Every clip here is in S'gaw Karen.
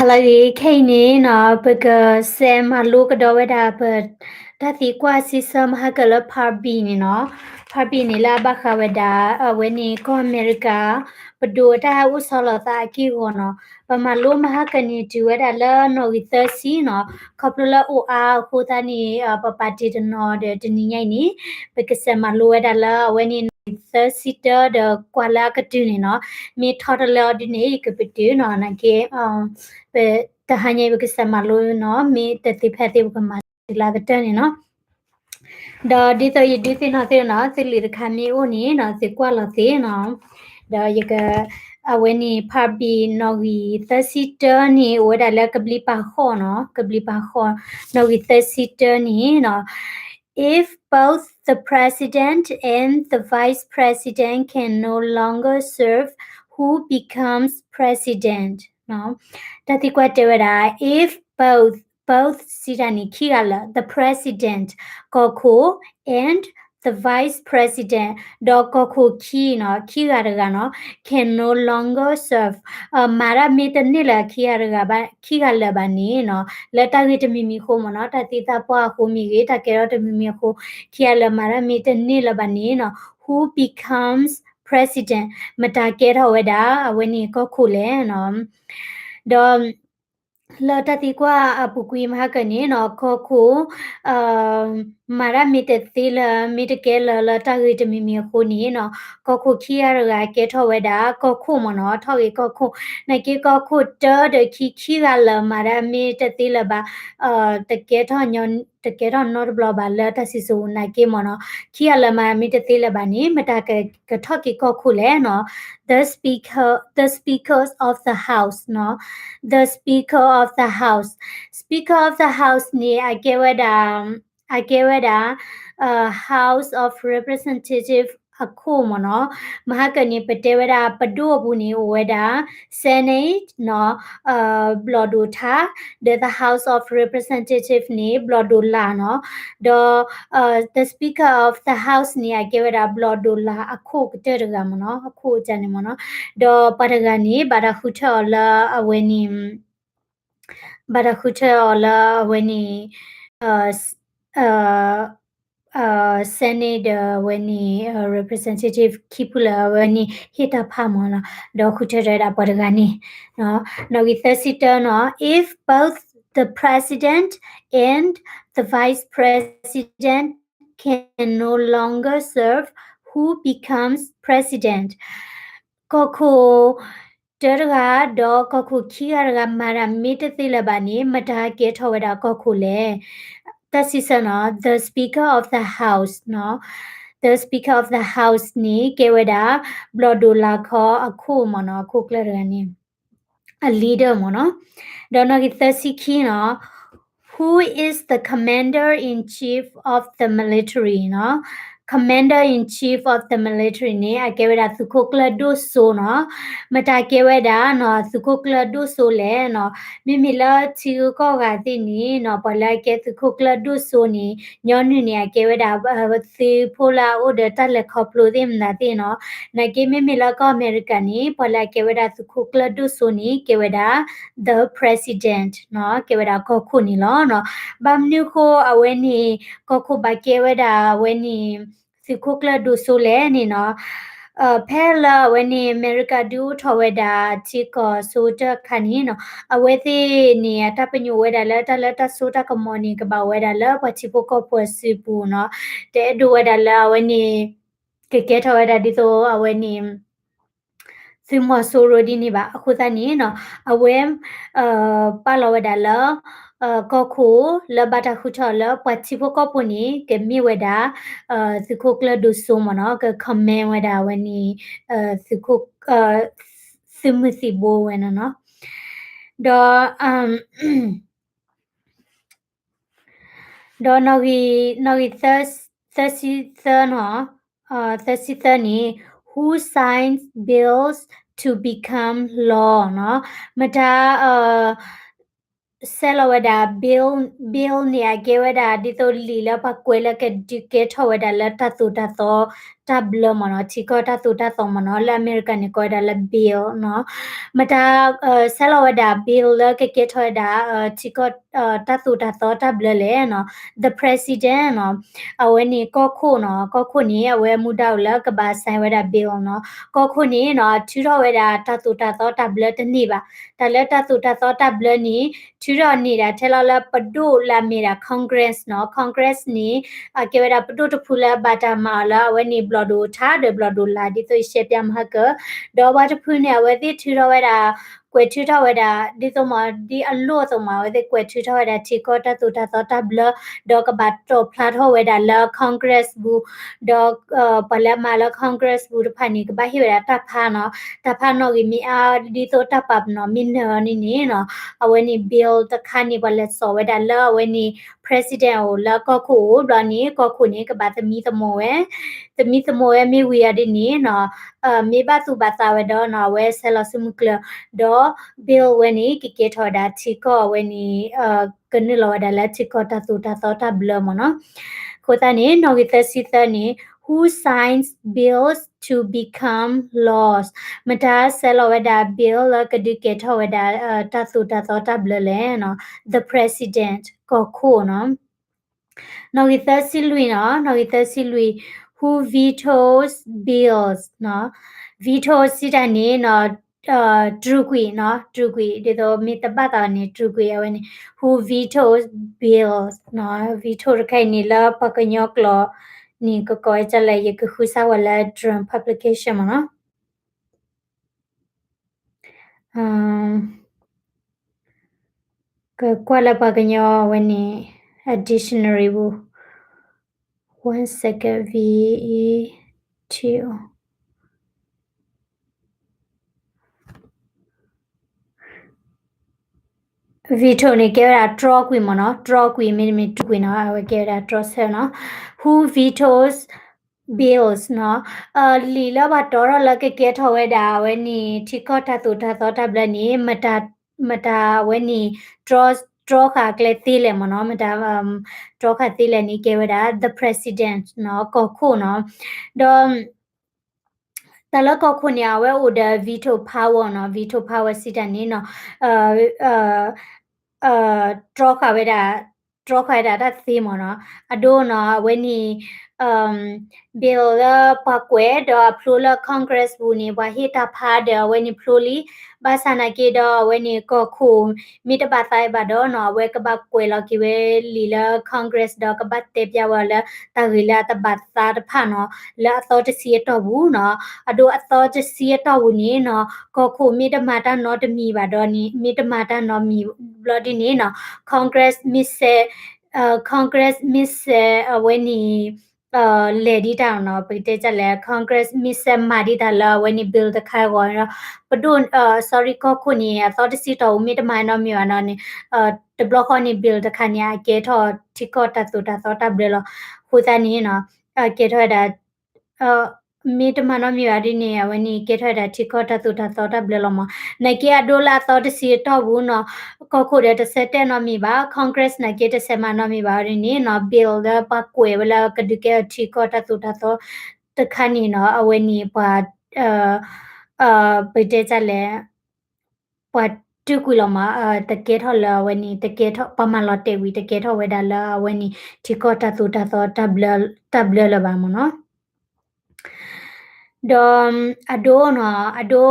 လၢအဂ့ၤ ခဲအံၤန့ၣ်နီၤ ပကစးမၤလိကဒီးဝဲဒၣ်ပ တၢ်သံကွၢ်စံးဆၢမဟါကၢၢ်လၢ part B န့ၣ်နီၤ. part B န့ၣ်လၢအဘၣ်ဃးဝဲဒၣ် အဝဲန့ၣ်ကီၢ်အမဲရကၤ ပဒိၣ်အတၢ်အိၣ်ဆီလီၤသးအက့ၢ်အဂီၤနီၤ. ပမၤလိမဟါကၢၢ်န့ၣ်တုၤဝဲဒၣ်လၢနီၣ်ဂံၢ်သၢဆံနီၤ. ခီဖျိလၢအိၣ်အါအဃိသတးန့ၣ် ပပာ်တ့ၢ်တနီၤဒီးတနံၤညါအံၤန့ၣ် ပကစးမၤလိဝဲဒၣ်လၢအဝဲန့ၣ်နီၣ်ဂံၢ်သၢဆံတၢဒီးကွၢ်လၢအကတုၤန့ၣ်နီၤ. မ့ၢ်ထီတလၢအီၤဒုန့ၣ် ယကပတုာ်နီၤ နာ်က့ ပတဟါညါအံၤ ပကစးမၤလိနီၤ မ့ၢ်တသ့ဖဲသ့ ပကမၤတုၤလၢအကတၢၢ်န့ၣ်နီၤ. ဒီးဒ်သိးယဒုးသ့ၣ်နီၣ်သ့ၣ်နီၤ သုလုၢ်တခါမ့ၢ်အိၣ်န့ၣ်နီၤ သုကွၢ်လီၤသ့နီၤ. ဒီးယက အဝဲန့ၣ် part B နီၣ်ဂံၢ်သၢဆံတၢန့ၣ် အိၣ်ဝဲဒၣ်လၢကဘျံးပၤဃီနီၤ ကဘျံးပၤဃီ နီၣ်ဂံၢ်သၢဆံတၢန့ၣ်နီၤ If both the president and the vice president can no longer serve, who becomes president? တၢ်သံကွၢ်တဲဝဲဒၣ် if both, both စံးတၢ်န့ၣ် ခံဂၤလၢာ် the president ကီၢ်ခိၣ် and the vice president ဒီးကီၢ်ခိၣ်ခံနီၤ ခံဂၤတဂၤနီၤ can no longer serve မၤတၢ်မ့ၢ်တန့ၢ်လၢာ်ခံဂၤတဂၤဘၣ် ခံဂၤလၢာ်ဘၣ်န့ၣ်နီၤ လၢတၢ်ဂ့ၢ်တမံၤမံၤအဃိမ့ၢ်နီၤ တၢ်သံတၢ်ပှၢ်အဃိမ့ၢ်ဂ့ၤ တၢ်ကဲထီၣ်တမံၤမံၤအဃိ ခံဂၤလၢာ်မၤတၢ်မ့ၢ်တန့ၢ်လၢာ်ဘၣ်န့ၣ်နီၤ who becomes president မတၤကဲထီၣ်ဝဲဒၣ် အဝဲန့ၣ်ကီၢ်ခိၣ်လဲၣ်နီၤ. ဒီး လၢတၢ်သံကွၢ်အပူၤကွံာ်မဟါကၢၢ်န့ၣ်နီၤ ကီၢ်ခိၣ် မၤတၢ်မ့ၢ်တသ့လၢာ် မ့ၢ်တကဲလၢာ်လၢတၢ်ဂ့ၢ်တမံၤမံၤအဃိန့ၣ်နီၤ ကီၢ်ခိၣ်ခံဂၤတဂၤကဲထီၣ်ဝဲဒၣ် ကီၢ်ခိၣ်မ့ၢ်နီၤ ထီၣ်ဂ့ၤကီၢ်ခိၣ် နာ်က့ကီၢ်ခိၣ်တၢဒီးခံ ခံဂၤလၢာ်မၤတၢ်မ့ၢ်တသ့လၢာ်ဘၣ် တကဲထီၣ် တကဲထီၣ်နီတဘျီဘၣ်လၢတၢ်စံၣ်စိၤနာ်က့မ့ၢ်နီၤ ခံဂၤလၢာ်မၤတၢ်မ့ၢ်တသ့လၢာ်ဘၣ်န့ၣ် မတၤကထီၣ်က့ၤကီၢ်ခိၣ်လဲၣ်နီၤ the speaker, the speakers of the house နီၤ the speaker of the house, speaker of the house န့ၣ် အကဲဝဲဒၣ် အကဲဝဲဒၣ် House of Representative အခိၣ်မ့ၢ်နီၤ မဟါကၢၢ်န့ၣ် ပတဲဝဲဒၣ်ပဒိၣ်အပူၤန့ၣ် အိၣ်ဝဲဒၣ် Senate နီၤ ဘျီၣ်ဒိၣ်ထါ ဒီး the House of Representative န့ၣ် ဘျီၣ်ဒိၣ်လာ်နီၤ ဒီး the Speaker of the House န့ၣ် အကဲဝဲဒၣ်ဘျီၣ်ဒိၣ်လာ်အခိၣ်ကတၢၢ်တဂၤမ့ၢ်နီၤ အခိၣ်ကန့ၣ်မ့ၢ်နီၤ ဒီးပှၤတဂၤန့ၣ် ဘၣ်တၢ်ဃုထၢအီၤလၢအဝဲန့ၣ် ဘၣ်တၢ်ဃုထၢအီၤလၢအဝဲန့ၣ် Senate ဒီးအဝဲန့ၣ် Representative ခံဖုလၢအဝဲန့ၣ် ဟ့ၣ်တၢ်ဖးမ့ၢ်နီၤ ဒီးဃုထၢထီၣ်ဝဲဒၣ်ပှၤတဂၤန့ၣ် နီၣ်ဂံၢ်သၢဆံတၢနီၤ if both the president and the vice president can no longer serve, who becomes president? ကီၢ်ခိၣ်တၢတဂၤ ဒီးကီၢ်ခိၣ်ခံဂၤတဂၤ မၤတၢ်မ့ၢ်တသ့လၢၤဘၣ်န့ၣ် မတၤကဲထီၣ်ဝဲဒၣ်ကီၢ်ခိၣ်လဲၣ်. တၢ်စံးဆၢနီၤ the Speaker of the House နီၤ the Speaker of the House န့ၣ် ကဲဝဲဒၣ် ဘျီၣ်ဒိၣ်လာ်ခီအခိၣ်မ့ၢ်နီၤ အခိၣ်ကျၢၢ်တဂၤန့ၣ် အ leader မ့ၢ်နီၤ. ဒီးနီၣ်ဂံၢ်သၢဆံခံနီၤ Who is the commander in chief of the military နီၤ commander in chief of the military န့ၣ် အကဲဝဲဒၣ်သုးခိၣ်ကျၢၢ်ဒိၣ်စိနီၤ. မတၤကဲဝဲဒၣ်နီၤ သုးခိၣ်ကျၢၢ်ဒိၣ်စိလဲၣ်နီၤ. မ့မ့ၢ်လၢထံဂုၤကီၢ်ဂၤသ့ၣ်န့ၣ်နီၤ ပှၤလၢအကဲသုးခိၣ်ကျၢၢ်ဒိၣ်စိန့ၣ် ညီနုၢ်န့ၣ် အကဲဝဲဒၣ် သုးဖိလၢအအိၣ်ဒီးတၢ်လဲၤခီဖျိသ့ၣ်မတၤသ့ၣ်နီၤ. နာ်က့မ့မ့ၢ်လၢကီၢ်အမဲရကၤန့ၣ် ပှၤလၢအကဲဝဲဒၣ်သုးခိၣ်ကျၢၢ်ဒိၣ်စိန့ၣ် ကဲဝဲဒၣ် the president နီၤ ကဲဝဲဒၣ်ကီၢ်ခိၣ်န့ၣ်လီၤ. ဘၣ်မနုၤအဃိအဝဲန့ၣ် ကီၢ်ခိၣ်ဘၣ်ကဲဝဲဒၣ်အဝဲန့ၣ် သုးခိၣ်ကျၢၢ်ဒိၣ်စိလဲၣ်န့ၣ်နီၤ ဖဲလၢအဝဲန့ၣ် အမဲရကၤဒုးအိၣ်ထီၣ်ဝဲဒၣ်ထံကီၢ်စိၤတခါန့ၣ်နီၤ အဝဲသ့ၣ်န့ၣ် အတၢ်ပညိၣ်ဝဲဒၣ်လၢတၢ်လၢတၢ်စိတၢ်ကမီၤန့ၣ် ကဘၣ်အိၣ်ဝဲဒၣ်လၢပှၤထံဖိကီၢ်ဖိအစုပူၤနီၤ. တအဲၣ်ဒိးဝဲဒၣ်လၢအဝဲန့ၣ် ကကဲထီၣ်ဝဲဒၣ်ဒ်သိးအဝဲန့ၣ် သုးမီၤစိရိၤဒ်န့ၣ်ဘၣ်. အဃိသတးန့ၣ်နီၤ အဝဲ ပာ်လီၤဝဲဒၣ်လၢ ကီၢ်ခိၣ်လၢဘၣ်တၢ်ဃုထၢအီၤလၢပှၤထံဖိကီၢ်ဖိန့ၣ် ကမ့ၢ်ဝဲဒၣ် သုးခိၣ်ကျၢၢ်ဒိၣ်စိမ့ၢ်နီၤ က command ဝဲဒၣ်အဝဲန့ၣ် သုးခိၣ် သုးမုၢ်သံၣ်ဘိဝဲနီၤနီၤ. ဒီး ဒီးနီၣ်ဂံၢ် နီၣ်ဂံၢ်သၢဆံသၢနီၤ သၢဆံသၢန့ၣ် who signs bills to become law နီၤ မတၤ ဆဲးလီၤဝဲဒၣ် bill, bill န့ၣ် အကဲဝဲဒၣ် ဒ်သိးလံာ်လၢပှၤကွဲးလၢကဒုးကဲထီၣ်ဝဲဒၣ်လၢတၢ်သိၣ်တၢ်သီ တၢ်သိၣ်တၢ်သီတၢ်ဘျၢမ့ၢ်နီၤ, ထံကီၢ်တၢ်သိၣ်တၢ်သီမ့ၢ်နီၤ, လၢအမဲရကၤန့ၣ် ကိးဝဲဒၣ်လၢ bill နီၤ. မတၤ ဆဲးလီၤဝဲဒၣ် bill လၢကကဲထီၣ်ဝဲဒၣ် ထံကီၢ် တၢ်သိၣ်တၢ်သီတၢ်ဘျၢလဲၣ်နီၤ, the president နီၤ. အဝဲန့ၣ်ကီၢ်ခိၣ်နီၤ, ကီၢ်ခိၣ်န့ၣ် အဝဲမူဒါအိၣ်လၢကဘၣ် sign ဝဲဒၣ် bill နီၤ. ကီၢ်ခိၣ်န့ၣ်နီၤ ထုးထီၣ်ဝဲဒၣ်တၢ်သိၣ်တၢ်သီတၢ်ဘျၢတန့ၢ်ဘၣ်. တၢ်လၢတၢ်သိၣ်တၢ်သီတၢ်ဘျၢန့ၣ် ထုးထီၣ်န့ၢ်ဒၣ်ထဲလီၤလၢပဒိၣ်လၢအမ့ၢ်ဒၣ် Congress နီၤ. Congress န့ၣ် အကဲဝဲဒၣ်ပဒိၣ်တဖုလၢအဘၣ်တၢ်မၤအီၤလၢ အဝဲန့ၣ်ဘျီၣ်ဒိၣ်ထါဒီးဘျီၣ်ဒိၣ်လာ် ဒ်သိးယရှဲပၠးမဟါကၢ, ဒီးပှၤတဖုန့ၣ် အဝဲသ့ၣ်ထုးထီၣ်ဝဲဒၣ် ကွဲးထုးထီၣ်ဝဲဒၣ် ဒ်သိးမ့ၢ် ဒ်အလိၣ်အသိးမ့ၢ် အဝဲသ့ၣ်ကွဲးထုးထီၣ်ဝဲဒၣ်ထံကီၢ်တၢ်သိၣ်တၢ်သီတၢ်ဘျၢ, ဒီးကဘၣ်တီၣ်ဖျါထီၣ်ဝဲဒၣ်လၢ Congress ပူၤ, ဒီး ပှၤလၢအမၤလၢ Congress ပူၤတဖၣ်န့ၣ် ကဘၣ်ဟ့ၣ်ဝဲဒၣ်တၢ်ဖးနီၤ, တၢ်ဖးနီၣ်ဂံၢ်မ့ၢ်အါ ဒ်သိးတၢ်ပာ်ပနီၣ်မ့ၢ်နၢၤအီၤန့ၣ်န့ၣ်နီၤ, အဝဲန့ၣ် bill တခါန့ၣ် ပှၤလဲၤစိာ်ဝဲဒၣ်လၢအဝဲန့ၣ် president အိၣ်လၢကီၢ်ခိၣ်အိၣ်ဘျီန့ၣ် ကီၢ်ခိၣ်န့ၣ် ကဘၣ်သမံသမိးဝဲ သမံသမိးဝဲမ့ၢ်ဝံၤအီၤဒ်န့ၣ်နီၤ, မ့ၢ်ဘၣ်သူၣ်ဘၣ်သးဝဲဒီးနီၤ အဝဲဆဲးလီၤစုမုၢ်ကျၢၤ, ဒီး bill ဝဲန့ၣ် ကကဲထီၣ်ဝဲဒၣ်ထံကီၢ်အဝဲန့ၣ် ကနုာ်လီၤဝဲဒၣ်လၢထံကီၢ်တၢ်သိၣ်တၢ်သီတၢ်ဘျၢမ့ၢ်နီၤ. အဃိသတးန့ၣ် နီၣ်ဂံၢ်သၢဆံသၢန့ၣ် who signs bills to become laws, မတၤဆဲးလီၤဝဲဒၣ် bill လၢကဒုးကဲထီၣ်ဝဲဒၣ် တၢ်သိၣ်တၢ်သီတၢ်ဘျၢလဲၣ်နီၤ, the president ကီၢ်ခိၣ်နီၤ. နီၣ်ဂံၢ်သၢဆံလွံၢ်နီၤ, နီၣ်ဂံၢ်သၢဆံလွံၢ် who vetoes bills နီၤ, veto စံးတၢ်န့ၣ်နီၤ တြူာ်ကွံာ်နီၤ, တြူာ်ကွံာ် ဒ်သိးမ့ၢ်တဘၣ်သးန့ၣ် တြူာ်ကွံာ်အဝဲန့ၣ် who vetoes bills နီၤ, veto တခါအံၤန့ၣ် လၢပှၤကညီကျိာ်န့ၣ် ကကိးဝဲဒ်လဲၣ်, ယကဃုစၢ်ဝဲလၢ Drang publication မ့ၢ်နီၤ. ကကွၢ်လၢပှၤကညီဝဲန့ၣ် အ dictionary ပူၤ, one second, V E T O. veto န့ၣ် ကဲဝဲဒၣ်တြီကွံာ်မ့ၢ်နီၤ, တြီကွံာ် မ့တမ့ၢ်တြူာ်ကွံာ်နီၤ, အဝဲကဲဝဲဒၣ်တြီဆၢနီၤ, who vetoes bills နီၤ, လံာ်လၢပှၤတီထီၣ်လၢကကဲထီၣ်ဝဲဒၣ်အဝဲန့ၣ် ထံကီၢ်တၢ်သိၣ်တၢ်သီတၢ်ဘျၢန့ၣ် မတၤ မတၤအဝဲန့ၣ် တြီဃာ်ကျဲသ့လဲၣ်မ့ၢ်နီၤ, မတၤ တြီဃာ်သ့လဲၣ်န့ၣ် ကဲဝဲဒၣ် the president နီၤ, ကီၢ်ခိၣ်နီၤ, ဒီး တၢ်လၢကီၢ်ခိၣ်န့ၣ် အဝဲအိၣ်ဒီး veto power နီၤ, veto power စံးတၢ်န့ၣ်နီၤ, တြီဃာ်ဝဲဒၣ် တြီဃာ်ဝဲဒၣ်တၢ်သ့မ့ၢ်နီၤ, အဒိနီၤ အဝဲန့ၣ် bill လၢပှၤကွဲးဒီးအဖျိလၢ Congress ပူၤန့ၣ် ပှၤဟ့ၣ်တၢ်ဖးဒီးအဝဲန့ၣ်ဖျိလံ, ဘၣ်ဆၣ်နာ်က့ဒီးအဝဲန့ၣ် ကီၢ်ခိၣ် မ့ၢ်တဘၣ်သးဘၣ်ဒီးနီၤ အဝဲကဘၣ်ကွဲးလီၤက့ၤဝဲလံာ်လၢ Congress ဒီးကဘၣ်တဲပၠးဝဲအီၤလၢ တၢ်ဂ့ၢ်လၢအတဘၣ်သးတဖၣ်နီၤ, လၢအသီတဆံအတီၢ်ပူၤနီၤ, အဒိအသီတဆံအတီၢ်ပူၤန့ၣ်နီၤ ကီၢ်ခိၣ်မ့ၢ်တမၤတၢ်နီတမံၤဘၣ်ဒီးန့ၣ် မ့ၢ်တမၤတၢ်နီတမံၤဘျီဒ်န့ၣ်နီၤ Congress မ့ၢ်စဲး Congress မ့ၢ်စဲးအဝဲန့ၣ် လဲၤဒံးတၢ်နီၤ ပကတဲဒ်လဲၣ် Congress မ့ၢ်စဲးမၤဒံးတၢ်လၢအဝဲန့ၣ် bill တခါအဂီၢ်ဒီး ပဒိၣ် sorry ကီၢ်ခိၣ်န့ၣ် အသီတဆံတီၢ်ပူၤမ့ၢ်တမၤနီတမံၤဘၣ်နီၤန့ၣ် တဘျီဃီန့ၣ် bill တခါန့ၣ် အကဲထီၣ်ထံကီၢ်တၢ်သိၣ်တၢ်သီတၢ်ဘျၢလီၤ. အဃိသတးန့ၣ်နီၤ ကဲထီၣ်ဝဲဒၣ် မ့ၢ်တမၤနီတမံၤဘၣ်ဒ်န့ၣ် အဝဲန့ၣ်ကဲထီၣ်ဝဲဒၣ်ထံကီၢ်တၢ်သိၣ်တၢ်သီတၢ်ဘျၢလီၤမး. နာ်က့အဒိလၢအသီတဆံအတီၢ်ပူၤနီၤ ကီၢ်ခိၣ်ဒီးတဆဲးတဲနီတမံၤဘၣ် Congress နာ်က့တဆဲးမၤနီတမံၤဘၣ်ဒ်န့ၣ်နီၤ bill လၢပှၤကွဲးဝဲလၢကဒုးကဲထီၣ်ထံကီၢ်တၢ်သိၣ်တၢ်သီတခါန့ၣ်နီၤ အဝဲန့ၣ်ပှၤ ပတဲဒ်လဲၣ် ပှၤတြူာ်ကွံာ်လီၤမး တကဲထီၣ်လၢအဝဲန့ၣ် တကဲထီၣ် ပှၤမၤလီၤတဲာ်ဝံၤ တကဲထီၣ်ဝဲဒၣ်လၢအဝဲန့ၣ် ထံကီၢ်တၢ်သိၣ်တၢ်သီ တၢ်ဘျၢလၢၤဘၣ်မးနီၤ. ဒီးအဒိနီၤ အဒိ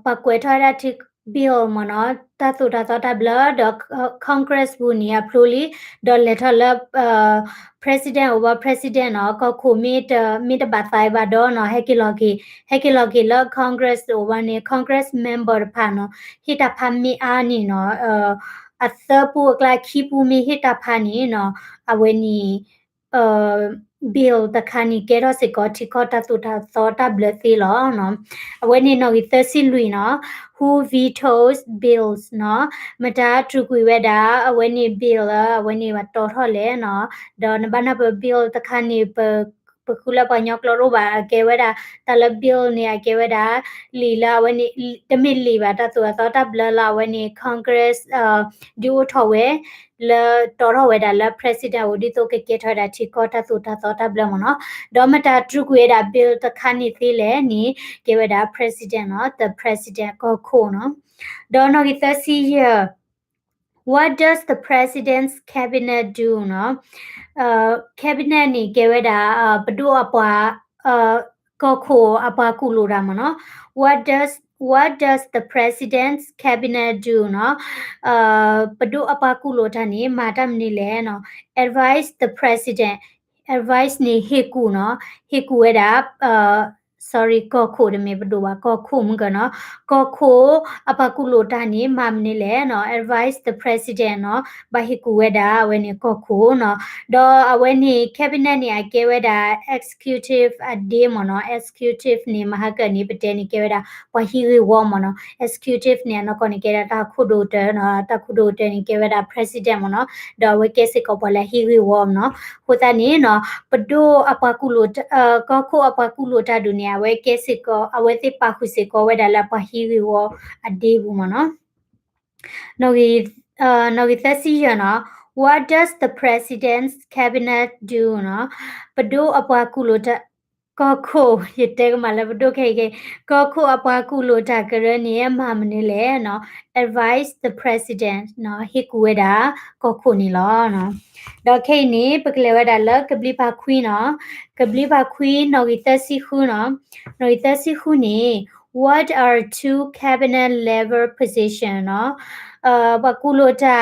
ပှၤကွဲးထီၣ်ဝဲဒၣ်ထံ bill မးနီၤ တၢ်သိၣ်တၢ်သီတၢ်ဘျၢ ဒီး Congress ပူၤန့ၣ် အဖျိလံ ဒီးလဲၤထီၣ်လၢ president အိၣ်ဘၣ် president နီၤ ကီၢ်ခိၣ်မ့ၢ်တ မ့ၢ်တဘၣ်သးဘၣ်ဒီးနီၤ ဟဲက့ၤလီၤက့ၤ ဟဲက့ၤလီၤက့ၤလၢ Congress အိၣ်ဘၣ်န့ၣ် Congress member တဖၣ်နီၤ ဟ့ၣ်တၢ်ဖးမ့ၢ်အါန့ၣ်နီၤ အသၢပူအကျါခံပူမ့ၢ်ဟ့ၣ်တၢ်ဖးန့ၣ်နီၤ အဝဲန့ၣ် bill တခါန့ၣ် ကဲထီၣ်စ့ၢ်ကီးထံကီၢ်တၢ်သိၣ်တၢ်သီတၢ်ဘျၢသ့လီၤ. အဝဲန့ၣ်နီၣ်ဂံၢ်သၢဆံလွံၢ်နီၤ who vetoes bills နီၤ မတၤတြူာ်ကွံာ်ဝဲဒၣ် အဝဲန့ၣ် bill လၢအဝဲန့ၣ်ဘၣ်တီထီၣ်လဲၣ်နီၤ ဒီးနဘၣ်နၢ်ပၢၢ် bill တခါန့ၣ် ပ ပဃုလၢပှၤကညီကျိာ်တအိၣ်ဘၣ် အကဲဝဲဒၣ် တၢ်လၢ bill န့ၣ် အကဲဝဲဒၣ် လံာ်လၢအဝဲန့ၣ် တမ့ၢ်လံာ်ဘၣ် တၢ်သိၣ်တၢ်သီတၢ်ဘျၢလၢအဝဲန့ၣ် Congress ဒုးအိၣ်ထီၣ်ဝဲ လၢတီထီၣ်ဝဲဒၣ်လၢ president အိၣ် ဒ်သိးကကဲထီၣ်ဝဲဒၣ်ထံကီၢ်တၢ်သိၣ်တၢ်သီတၢ်ဘျၢမ့ၢ်နီၤ. ဒီးမတၤတြူာ်ကွံာ်ဝဲဒၣ် bill တခါန့ၣ်သ့လဲၣ်န့ၣ် ကဲဝဲဒၣ် president နီၤ the president ကီၢ်ခိၣ်နီၤ. ဒီးနီၣ်ဂံၢ်သၢဆံယဲၢ် What does the president's cabinet do နီၤ. cabinet န့ၣ် ကဲဝဲဒၣ် ပဒိၣ်အပှၤ ကီၢ်ခိၣ်အပှၤကူၣ်လိာ်တၢ်မ့ၢ်နီၤ. What does what does the president's cabinet do နီၤ. ပဒိၣ်အပှၤကူၣ်လိာ်တၢ်န့ၣ် မၤတၢ်မနုၤလဲၣ်နီၤ. Advise the president, advise န့ၣ် ဟ့ၣ်ကူၣ်နီၤ ဟ့ၣ်ကူၣ်ဝဲဒၣ် sorry ကီၢ်ခိၣ်တမ့ၢ်ပဒိၣ်ဘၣ် ကီၢ်ခိၣ်မုၢ်ကနီၤ ကီၢ်ခိၣ်အပှၤကူၣ်လိာ်တၢ်န့ၣ် မၤမနုၤလဲၣ်နီၤ advise the president နီၤ ဘၣ်ဟ့ၣ်ကူၣ်ဝဲဒၣ်အဝဲန့ၣ်ကီၢ်ခိၣ်နီၤ. ဒီးအဝဲန့ၣ် cabinet န့ၣ် အကဲဝဲဒၣ် executive အဒ့မ့ၢ်နီၤ executive န့ၣ် မဟါကၢန့ၣ် ပတဲန့ၣ် ကဲဝဲဒၣ်ပှၤဟံးဂ့ၢ်ဝီမ့ၢ်နီၤ executive န့ၣ် အနီၢ်ကီၢ်န့ၣ် ကဲဒၣ်တၢ်ခိၣ်ဒိၣ်တၢနီၤ တၢ်ခိၣ်ဒိၣ်တၢန့ၣ် ကဲဝဲဒၣ် president မ့ၢ်နီၤ ဒီးအဝဲကဲစ့ၢ်ကီးပှၤလၢဟံးဂ့ၢ်ဝီမ့ၢ်နီၤ အဃိသတးန့ၣ်နီၤ ပဒိၣ်အပှၤကူၣ်လိာ် ကီၢ်ခိၣ်အပှၤကူၣ်လိာ်တၢ်ဒုးန့ၣ် အဝဲကဲစ့ၢ်ကီး အဝဲသ့ၣ်ပာ်ဃုာ်စ့ၢ်ကီးဝဲဒၣ်လၢပှၤဟံးဂ့ၢ်ဝီအဒ့ပူၤမ့ၢ်နီၤ နီၣ်ဂံၢ်သၢဆံယဲၢ်နီၤ What does the president's cabinet do နီၤ ပဒိၣ်အပှၤကူၣ်လိာ်တၢ် ကီၢ်ခိၣ် ယတဲကမၣ်လၢပဒိၣ်ခဲအံၤက့ၤ ကီၢ်ခိၣ်အပှၤကူၣ်လိာ်တၢ်ကရၢန့ၣ် မၤမနုၤလဲၣ်နီၤ advise the president နီၤ ဟ့ၣ်ကူၣ်ဝဲဒၣ်ကီၢ်ခိၣ်န့ၣ်လီၤ. ဒီးခဲအံၤန့ၣ် ပကလဲၤဝဲဒၣ်လၢကဘျံးပၤခွံနီၤ ကဘျံးပၤခွံနီၣ်ဂံၢ်သၢဆံဃုနီၤ နီၣ်ဂံၢ်သၢဆံဃုန့ၣ် What are two cabinet level position နီၤ ပှၤကူၣ်လိာ်တၢ်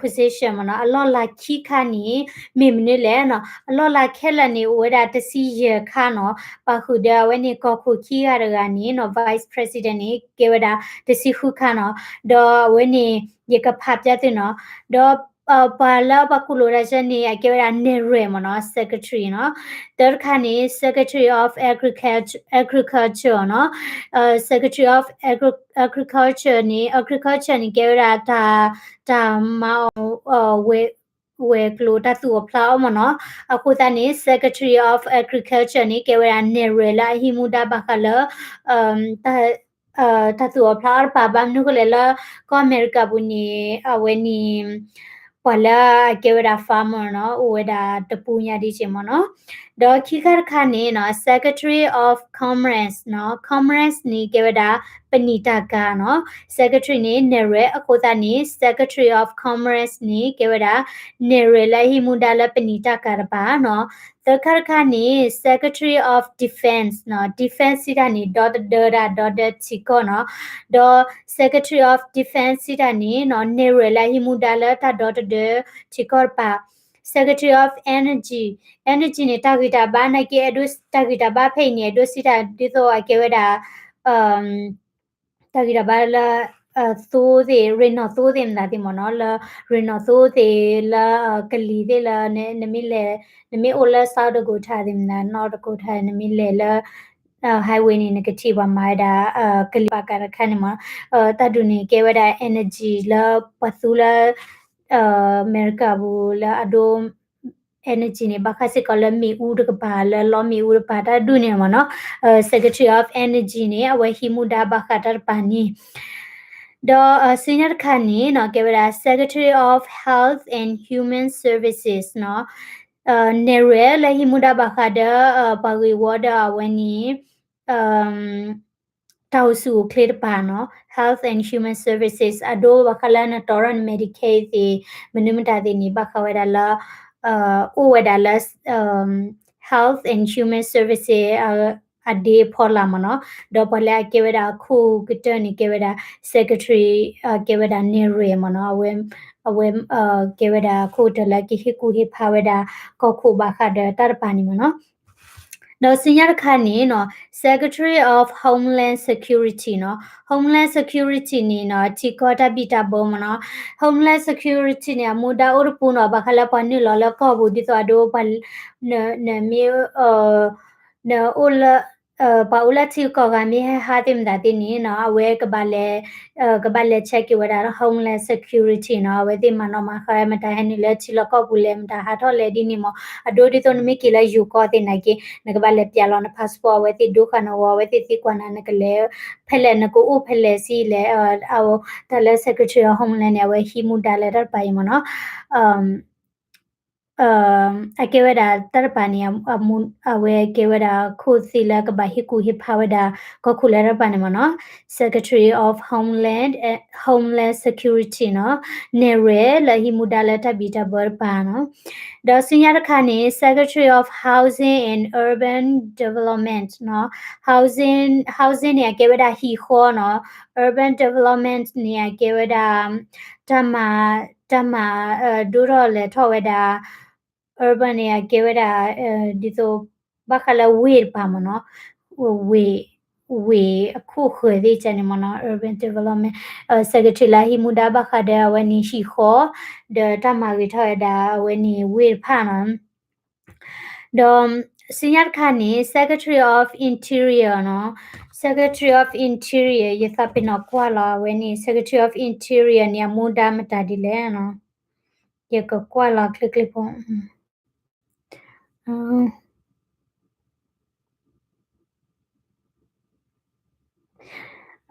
position မ့ၢ်နီၤ အလီၢ်လၤခံခါန့ၣ် မ့ၢ်မနုၤလဲၣ်နီၤ အလီၢ်လၤခဲလၢာ်န့ၣ် အိၣ်ဝဲဒၣ်တဆံယဲၢ်ခါနီၤ ပာ်ဃုာ်ဒီးအဝဲန့ၣ်ကီၢ်ခိၣ်ခံဂၤတဂၤန့ၣ်နီၤ vice president န့ၣ် ကဲဝဲဒၣ်တဆံဃုခါနီၤ ဒီးအဝဲန့ၣ် ယကဖးပျၢ်သုနီၤ ဒီး ပှၤလၢပှၤကူၣ်လိာ်တၢ်စၢန့ၣ် အကဲဝဲဒၣ်နဲၣ်ရွဲၣ်မ့ၢ်နီၤ secretary နီၤ တၢတခါန့ၣ် secretary of agriculture နီၤ secretary of agriculture န့ၣ် agriculture န့ၣ် ကဲဝဲဒၣ် တၢ်မၤအီၤ ဝဲၤကျိၤတၢ်သူၣ်အီၣ်ဖျးအီၣ်မ့ၢ်နီၤ အဃိသတးန့ၣ် secretary of agriculture န့ၣ် ကဲဝဲဒၣ်နဲၣ်ရွဲၣ်လၢအဟံးမူဒါဘၣ်ဃးလၢ တၢ်သူၣ်အီၣ်ဖျးအီၣ်တပၤ ဘၣ်မနုၤဃိလဲၣ်လၢ ကီၢ်အမဲရကၤပူၤန့ၣ် အဝဲန့ၣ် ပှၤလၢအကဲဝဲဒၣ် farmer နီၤ အိၣ်ဝဲဒၣ်တပူၤညါဒ်က့မ့ၢ်နီၤ. ဒီးခံခါတခါန့ၣ်နီၤ Secretary of Commerce နီၤ Commerce န့ၣ် ကဲဝဲဒၣ်ပနံာ်တၢ်ကၤနီၤ Secretary န့ၣ် နဲၣ်ရွဲၣ်အဃိသတးန့ၣ် Secretary of Commerce န့ၣ် ကဲဝဲဒၣ် နဲၣ်ရွဲၣ်လၢအဟံးမူဒါလၢပနံာ်တၢ်ကၤတပၤနီၤ. သၢခါတခါန့ၣ် Secretary of Defense နီၤ Defense စံးတၢ်န့ၣ် ဒီသဒၢဒၣ် ဒီသဒၢထံကီၢ်နီၤ ဒီး Secretary of Defense စံးတၢ်န့ၣ်နီၤ နဲၣ်ရွဲၣ်လၢအဟံးမူဒါလၢတၢ်ဒီသဒၢထံကီၢ်တပၤ Secretary of Energy, Energy န့ၣ် တၢ်ဂံၢ်တၢ်ဘါနာ်က့ အဲၣ်ဒိး တၢ်ဂံၢ်တၢ်ဘါဖဲအံၤန့ၣ် အဲၣ်ဒိးစံးတၢ်ဒ်သိးအကဲဝဲဒၣ် တၢ်ဂံၢ်တၢ်ဘါလၢ သိသ့ၣ် ရ့ၣ်နီၣ်သိသ့ၣ်မတၤသ့ၣ်မ့ၢ်နီၤ လၢရ့ၣ်နီၣ်သိသ့ၣ်လၢ ကလံၤသ့ၣ်လၢ နမ့ၢ်လဲၤ နမ့ၢ်အိၣ်လၢ South Dakota သ့ၣ်မတၤ North Dakota နမ့ၢ်လဲၤလၢ highway န့ၣ် နကထံၣ်ပှၤမၤဝဲဒၣ် ကလံၤပာ်ကၤတခါန့ၣ်မ့ၢ် တၢ်ဒုးန့ၣ် ကဲဝဲဒၣ် energy လၢပှၤသူလၢ အမဲရကၤပူၤလၢအဒိ energy န့ၣ် ဘၣ်ဃးစ့ၢ်ကီးလၢမ့ၣ်အူတကပၤ လၢလီမ့ၣ်အူတကပၤ တၢ်ဒုးန့ၣ်မ့ၢ်နီၤ Secretary of Energy န့ၣ် အဝဲဟံးမူဒါဘၣ်ဃးတၢ်တပၤန့ၣ် ဒီးဆူညါတခါန့ၣ်နီၤ ကဲဝဲဒၣ် Secretary of Health and Human Services နီၤ နဲၣ်ရွဲၣ်လၢဟံးမူဒါဘၣ်ဃးဒီး ပှၤဂ့ၢ်ဝီဒီးအဝဲန့ၣ် တၢ်အိၣ်ဆူၣ်အိၣ်ချ့တပၤနီၤ Health and Human Services အဒိဘၣ်ဃးလၢနတီထီၣ်န Medicaid သ့ၣ် မနုၤမတၤသ့ၣ်န့ၣ် ဘၣ်ဃးဝဲဒၣ်လၢ အိၣ်ဝဲဒၣ်လၢ Health and Human Services အဒ့ဖီလာ်မ့ၢ်နီၤ ဒီးပှၤလၢအကဲဝဲဒၣ်အခိၣ်ကတၢၢ်န့ၣ် ကဲဝဲဒၣ် Secretary ကဲဝဲဒၣ်နဲၣ်ရွဲၣ်မ့ၢ်နီၤ အဝဲ အဝဲ ကဲဝဲဒၣ်အခိၣ်ကတၢၢ်လၢကဟ့ၣ်ကူၣ်ဟ့ၣ်ဖးဝဲဒၣ် ကီၢ်ခိၣ်ဘၣ်ဃးဒီးတၢ်တပၤန့ၣ်မ့ၢ်နီၤ ဒီးဆူညါတခါန့ၣ်နီၤ Secretary of Homeland Security နီၤ Homeland Security န့ၣ်နီၤ ထံကီၢ်တၢ်ဘံၣ်တၢ်ဘၢမ့ၢ်နီၤ Homeland Security န့ၣ် အမူဒါအိၣ်တပူၤနီၤ ဘၣ်ဃးလၢပှၤနုာ်လီၤလၢကီၢ်ပူၤ ဒ်သိးအဒိ ပှၤ နမ့ၢ် နအိၣ်လၢ ပှၤအိၣ်လၢထံကီၢ်ဂၤမ့ၢ်ဟဲဟးသ့ၣ်မတၤသ့ၣ်န့ၣ်နီၤ အဝဲကဘၣ်လဲၤ ကဘၣ်လဲၤ check က့ၤဝဲဒၣ် Homeland Security နီၤ အဝဲသ့ၣ်မၤနီၣ်မၤဃါဝဲ မတၤဟဲနုာ်လၢထံလီၢ်ကီၢ်ပူၤလဲၣ် မတၤဟးထီၣ်လဲၣ်ဒ်န့ၣ်မး အဒိဒ်သိးနမ့ၢ်က့ၤလၢယိၤကီၢ်သ့ၣ်နာ်က့ နကဘၣ်လဲၤပျးလီၤန passport အဝဲသ့ၣ်ဒိဃာ်နဂီၢ် အဝဲသ့ၣ်သံကွၢ်နၤ နကလဲၤဖဲလဲၣ် နကအိၣ်ဖဲလဲၣ်ဆံးလဲၣ် တၢ်လၢ Secretary of Homeland န့ၣ် အဝဲဟံးမူဒါလၢတၢ်တပၤအံၤမ့ၢ်နီၤ အကဲဝဲဒၣ်တၢ်တပၤန့ၣ် အဝဲကဲဝဲဒၣ်ခိၣ်သ့ၣ်လၢကဘၣ်ဟ့ၣ်ကူၣ်ဟ့ၣ်ဖးဝဲဒၣ် ကီၢ်ခိၣ်လၢတၢ်တပၤန့ၣ်မ့ၢ်နီၤ Secretary of Homeland, Homeland Security နီၤ နဲၣ်ရွဲၣ်လၢဟံးမူဒါလၢတၢ်ဘံၣ်တၢ်ဘၢတပၤနီၤ ဒီးဆူညါတခါန့ၣ် Secretary of Housing and Urban Development နီၤ Housing, Housing န့ၣ် အကဲဝဲဒၣ်ဟံၣ်ဃီနီၤ Urban Development န့ၣ် အကဲဝဲဒၣ် တၢ်မၤ တၢ်မၤ ဒိၣ်ထီၣ်လဲၤထီၣ်ဝဲဒၣ် urban န့ၣ် အကဲဝဲဒၣ် ဒ်သိး ဘၣ်ဃးလၢဝ့ၢ်တပၤမ့ၢ်နီၤ ဝ့ၢ် ဝ့ၢ်အခိၣ်ဃၢၤသ့ၣ်ကန့ၣ်မ့ၢ်နီၤ urban development secretary လၢဟံးမူဒါဘၣ်ဃးဒီးအဝဲန့ၣ်ဟံၣ်ဃီ ဒီးတၢ်မၤဂ့ၤထီၣ်ဝဲဒၣ်အဝဲန့ၣ်ဝ့ၢ်တဖၣ်နီၤ ဒီးဆူညါတခါန့ၣ် Secretary of Interior နီၤ Secretary of Interior ယသးပ့ၤနီၣ်ကွၢ်လီၤအဝဲန့ၣ် Secretary of Interior န့ၣ် အမူဒါမတၤဒ်လဲၣ်နီၤ ယကကွၢ်လီၤချ့ချ့ဖိ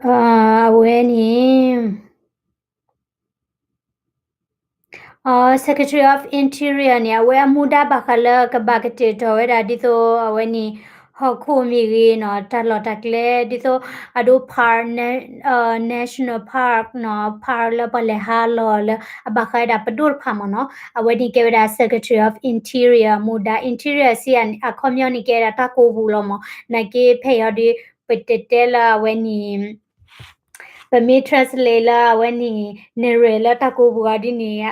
အဝဲန့ၣ် Secretary of Interior န့ၣ် အဝဲအမူဒါဘၣ်ဃးလၢကဘၣ်ကတဲာ်ကတီၤဝဲဒၣ် ဒ်သိးအဝဲန့ၣ် ဟီၣ်ခိၣ်မ့ၢ်ဂ့ၤနီၤ တၢ်လီၢ်တၢ်ကျဲ ဒ်သိးအဒိ park, national park နီၤ park လၢပှၤလဲၤဟးလီၤလၢအဘၣ်ဃးဝဲဒၣ်ပဒိၣ်တဖၣ်မ့ၢ်နီၤ အဝဲန့ၣ်ကဲဝဲဒၣ် Secretary of Interior အမူဒါ Interior စံးအခီပညီန့ၣ်ကဲဝဲဒၣ်တၢ်ကိးပူၤလီၤမး နာ်က့ဖဲအံၤဒီး ပတဲတဲလၢအဝဲန့ၣ် ပမ့ၢ် translate လၢအဝဲန့ၣ် နဲၣ်ရွဲၣ်လၢတၢ်ကိးပူၤအီၤဒ်န့ၣ်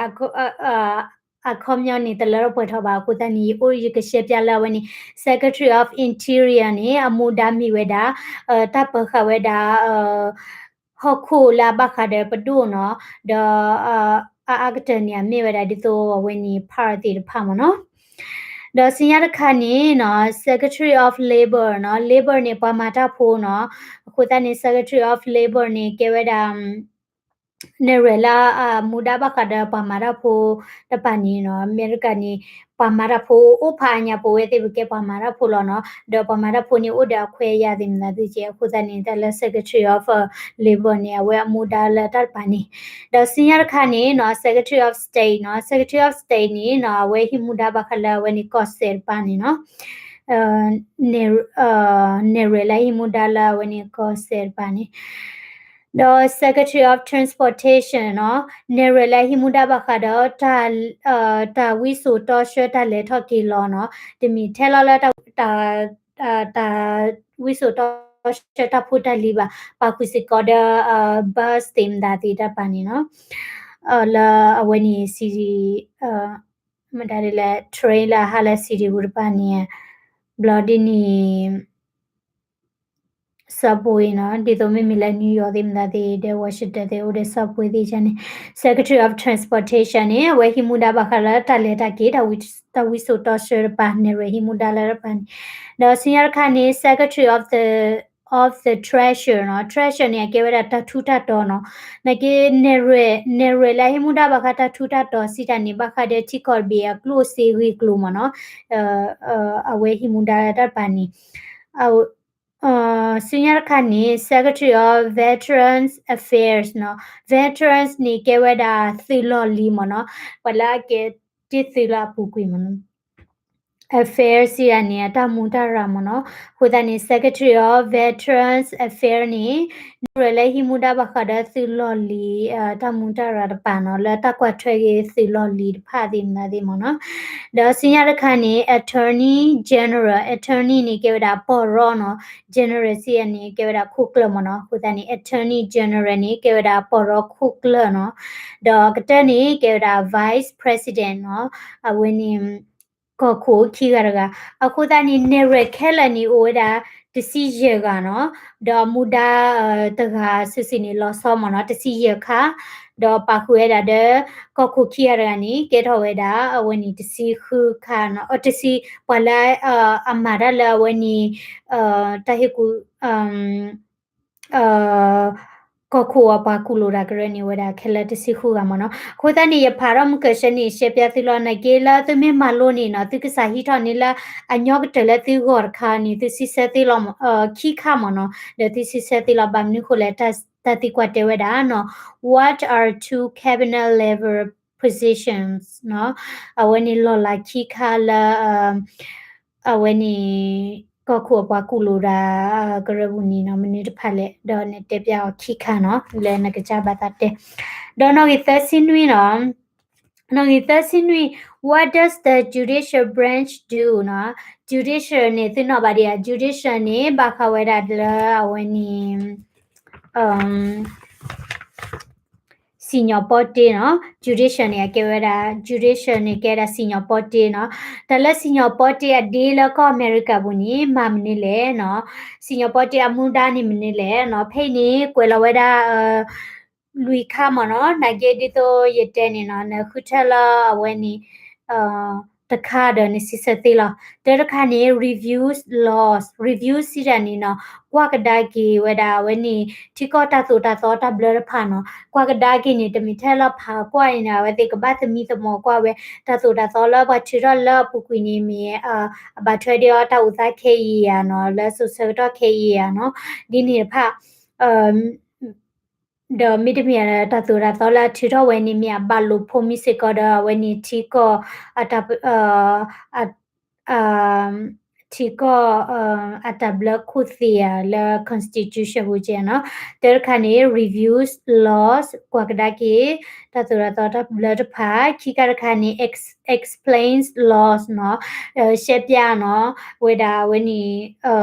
အခီပညီန့ၣ် တလၢထီၣ်ပှဲၤထီၣ်ဘၣ်အဃိသတးန့ၣ် ယအိၣ်ယကရှဲပၠးလၢအဝဲန့ၣ် Secretary of Interior န့ၣ် အမူဒါမ့ၢ်ဝဲဒၣ် တၢ်ပၢၤဃာ်ဝဲဒၣ် ဟီၣ်ခိၣ်လၢအဘၣ်ဃးဒီးပဒိၣ်နီၤ ဒီး အအါကတၢၢ်န့ၣ် အမ့ၢ်ဝဲဒၣ်ဒ်သိးအဝဲန့ၣ် park သ့ၣ်တဖၣ်မ့ၢ်နီၤ ဒီးဆူညါတခါန့ၣ်နီၤ Secretary of Labor နီၤ Labor န့ၣ် ပှၤမၤတၢ်ဖိနီၤ အဃိသတးန့ၣ် Secretary of Labor န့ၣ် ကဲဝဲဒၣ် နဲၣ်ရွဲၣ်လၢအမူဒါဘၣ်ဃးဒီးပှၤမၤတၢ်ဖိတဖၣ်န့ၣ်နီၤ အမဲရကၤန့ၣ် ပှၤမၤတၢ်ဖိအိၣ်ဖးအါညါ ပဝဲသ့ၣ်ပကဲပှၤမၤတၢ်ဖိလီၤနီၤ ဒီးပှၤမၤတၢ်ဖိန့ၣ်အိၣ်ဒီးအခွဲးအယာ်သ့ၣ်မတၤသ့ၣ်ကဲ အဃိသတးန့ၣ် တၢ်လၢ Secretary of Labor န့ၣ် အဝဲအမူဒါလၢတၢ်တပၤန့ၣ် ဒီးဆူညါတခါန့ၣ်နီၤ Secretary of State နီၤ Secretary of State န့ၣ်နီၤ အဝဲဟံးမူဒါဘၣ်ဃးလၢအဝဲန့ၣ်ကီၢ်စဲၣ်တပၤန့ၣ်နီၤ နဲၣ်ရွဲၣ်လၢဟံးမူဒါလၢအဝဲန့ၣ်ကီၢ်စဲၣ်တပၤန့ၣ် ဒီး Secretary of Transportation နီၤ နဲၣ်ရွဲၣ်လၢဟံးမူဒါဘၣ်ဃးဒီး တၢ်ဝံစိာ်တီဆှၢတၢ်လဲၤထီၣ်က့ၤလီၤနီၤ တမ့ၢ်ထဲလီၤလၢ တၢ်ဝံစိာ်တီဆှၢတၢ်ဖိတၢ်လံၤဘၣ် ပာ်ဃုာ်စ့ၢ်ကီးဒီး bus သ့ၣ်မတၤသ့ၣ်တဖၣ်န့ၣ်နီၤ လၢအဝဲန့ၣ် city မတၤဒ်လဲၣ် train လၢအဟးလၢ city ပူၤတဖၣ်န့ၣ် ဘျီဒ်န့ၣ် subway နီၤ ဒ်သိးမ့မ့ၢ်လၢ New York သ့ၣ်မတၤသ့ၣ်ဒီး Washington သ့ၣ်အိၣ်ဒီး subway သ့ၣ်န့ၣ် Secretary of Transportation န့ၣ် အဝဲဟံးမူဒါဘၣ်ဃးလၢတၢ်လဲၤတၢ်က့ၤ တၢ်ဝံစိာ်တီဆှၢတပၤ နဲၣ်ရွဲၣ်ဟံးမူဒါလၢတပၤန့ၣ် ဒီးဆူညါတခါန့ၣ် Secretary of the of the Treasury နီၤ Treasury န့ၣ် အကဲဝဲဒၣ်တၢ်ထူးတၢ်တီၤနီၤ နာ်က့ နဲၣ်ရွဲၣ် နဲၣ်ရွဲၣ်လၢဟံးမူဒါဘၣ်ဃးတၢ်ထူးတၢ်တီၤစံးတၢ်န့ၣ် ဘၣ်ဃးဒီးထံကီၢ်တဘ့ၣ်အကျိၣ်စ့ဂ့ၢ်ကျိၤမ့ၢ်နီၤ အဝဲဟံးမူဒါလၢတၢ်တပၤန့ၣ် ဆူညါတခါန့ၣ် Secretary of Veterans Affairs နီၤ Veterans န့ၣ် ကဲဝဲဒၣ်သုးလီၢ်လံၤမ့ၢ်နီၤ ပှၤလၢအကဲတ့ၢ်သုးလၢအပူၤကွံာ်မ့ၢ်နီၤ Affairs စံးတၢ်န့ၣ် အတၢ်မူတၢ်ရၢ်မ့ၢ်နီၤ အဃိသတးန့ၣ် Secretary of Veterans Affairs န့ၣ် နဲၣ်ရွဲၣ်လၢဟံးမူဒါဘၣ်ဃးဒီးသုးလီၢ်လံၤ တၢ်မူတၢ်ရၢ်တပၤနီၤ လၢတၢ်ကွၢ်ထွဲက့ၤသုးလီၢ်လံၤတဖၣ်သ့ၣ်မတၤသ့ၣ်မ့ၢ်နီၤ ဒီးဆူညါတခါန့ၣ် Attorney General, Attorney န့ၣ် ကဲဝဲဒၣ်ပီၢ်ရီနီၤ General စံးတၢ်န့ၣ် ကဲဝဲဒၣ်ခိၣ်ကျၢၢ်မ့ၢ်နီၤ အဃိသတးန့ၣ် Attorney General န့ၣ် ကဲဝဲဒၣ်ပီၢ်ရီခိၣ်ကျၢၢ်နီၤ ဒီးကတၢၢ်န့ၣ် ကဲဝဲဒၣ် Vice President နီၤ အဝဲန့ၣ် ကီၢ်ခိၣ်ခံဂၤတဂၤ အဃိသတးန့ၣ် နဲၣ်ရွဲၣ်ခဲလၢာ်န့ၣ် အိၣ်ဝဲဒၣ် တဆံယဲၢ်ဂၤနီၤ, ဒီးအမူဒါ တဂၤစုာ်စုာ်န့ၣ် လီၤဆီမ့ၢ်နီၤ, တဆံယဲၢ်ခါ, ဒီးပာ်ဃုာ်ဝဲဒၣ်ဒီး ကီၢ်ခိၣ်ခံဂၤတဂၤန့ၣ် ကဲထီၣ်ဝဲဒၣ် အဝဲန့ၣ် တဆံဃုခါနီၤ, တဆံ ပှၤလၢ အမၤတၢ်လၢအဝဲန့ၣ် တၢ်ဟ့ၣ်ကူၣ် ကီၢ်ခိၣ်အပှၤကူၣ်လိာ်တၢ်ကရၢန့ၣ် ဝဲဒၣ်ခဲလၢာ်တဆံဃုဂၤမ့ၢ်နီၤ. အဃိသတးန့ၣ် ယဖးထီၣ်မုၢ်ကၢၢ်ဆၢန့ၣ် ရှဲပၠးသုလီၤ. နာ်က့လၢသုမ့ၢ်မၤလိန့ၣ်နီၤ, သုကစၢ်ဟံးထီၣ်န့ၣ်လၢအညီကတၢၢ်လၢသုဂီၢ်တခါန့ၣ် သုစံးဆၢသ့လီၤ ခံခါမ့ၢ်နီၤ, ဒီးသုစံးဆၢသ့လီၤ. ဘၣ်မနုၤဃိလဲၣ်, တၢ်သံကွၢ်တဲဝဲဒၣ်နီၤ, What are two cabinet level positions နီၤ, အဝဲန့ၣ်လီၢ်လၤခံခါလၢ အဝဲန့ၣ် ကီၢ်ခိၣ်အပှၤကူၣ်လိာ်တၢ် ကရၢပူၤန့ၣ်နီၤ, မနုၤတဖၣ်လဲၣ်, ဒီးနတဲပၠးအီၤခံခါနီၤ, လၢနကစၢ်ဘၣ်သးတဲ. ဒီးနီၣ်ဂံၢ်သၢဆံနွံနီၤ, နီၣ်ဂံၢ်သၢဆံနွံ, What does the judicial branch do နီၤ, judicial န့ၣ် သုနီၣ်ဘၣ်ဒံးဧါ, judicial န့ၣ် ဘၣ်ဃးဝဲဒၣ်လၢအဝဲန့ၣ် စံၣ်ညီၣ်ပီတ့နီၤ, judicial န့ၣ် အကဲဝဲဒၣ် judicial န့ၣ် ကဲဒၣ်စံၣ်ညီၣ်ပီတ့နီၤ. တၢ်လၢစံၣ်ညီၣ်ပီတ့အဒ့လၢကီၢ်အမဲရကၤပူၤန့ၣ် မၤမနုၤလဲၣ်နီၤ, စံၣ်ညီၣ်ပီတ့အမူဒါန့ၣ်မနုၤလဲၣ်နီၤ. ဖဲအံၤန့ၣ် ကွဲးလီၤဝဲဒၣ် လွံၢ်ခါမ့ၢ်နီၤ, နာ်က့ဒ်သိးယတဲန့ၣ်နီၤ, နဃုထၢလၢအဝဲန့ၣ် တခါဒီးနစံးဆၢသ့လီၤ. တၢတခါန့ၣ် reviews laws, review စံးတၢ်န့ၣ်နီၤ, ကွၢ်ကဒါက့ၤဝဲဒၣ်အဝဲန့ၣ် ထံကီၢ်တၢ်သိၣ်တၢ်သီတၢ်ဘျၢတဖၣ်နီၤ. ကွၢ်ကဒါက့ၤန့ၣ် တမ့ၢ်ထဲလၢဖးကွၢ်အံၤန့ၣ်, အဝဲသ့ၣ်ကဘၣ်သမံသမိးကွၢ်ဝဲ တၢ်သိၣ်တၢ်သီလၢပှၤထုးထီၣ်လၢအပူၤကွံာ်န့ၣ်မ့ၢ် အဘၣ်ထွဲဒံးအီၤတၢ်အိၣ်သးခဲအံၤဧါနီၤ, လၢစိၤဆၢကတီၢ်ခဲအံၤဧါနီၤ, ဒ်န့ၣ်တဖၣ် ဒီးမ့တမ့ၢ်တၢ်သိၣ်တၢ်သီလၢအထုးထီၣ်ဝဲန့ၣ် မ့ၢ်အဘၣ်လိာ်ဖိးမံစ့ၢ်ကီးဒီးအဝဲန့ၣ်ထံကီၢ် အတၢ် ထံကီၢ် အတၢ်ဘျၢခိၣ်သ့ၣ်ဧါ လၢ constitution ပူၤကဲနီၤ. တၢတခါန့ၣ် reviews laws ကွၢ်ကဒါက့ၤ တၢ်သိၣ်တၢ်သီတၢ်ဘျၢတဖၣ်. ခံခါတခါန့ၣ် ex- explains laws နီၤ, ရှဲပၠးနီၤ, ဝဲဒၣ်အဝဲန့ၣ်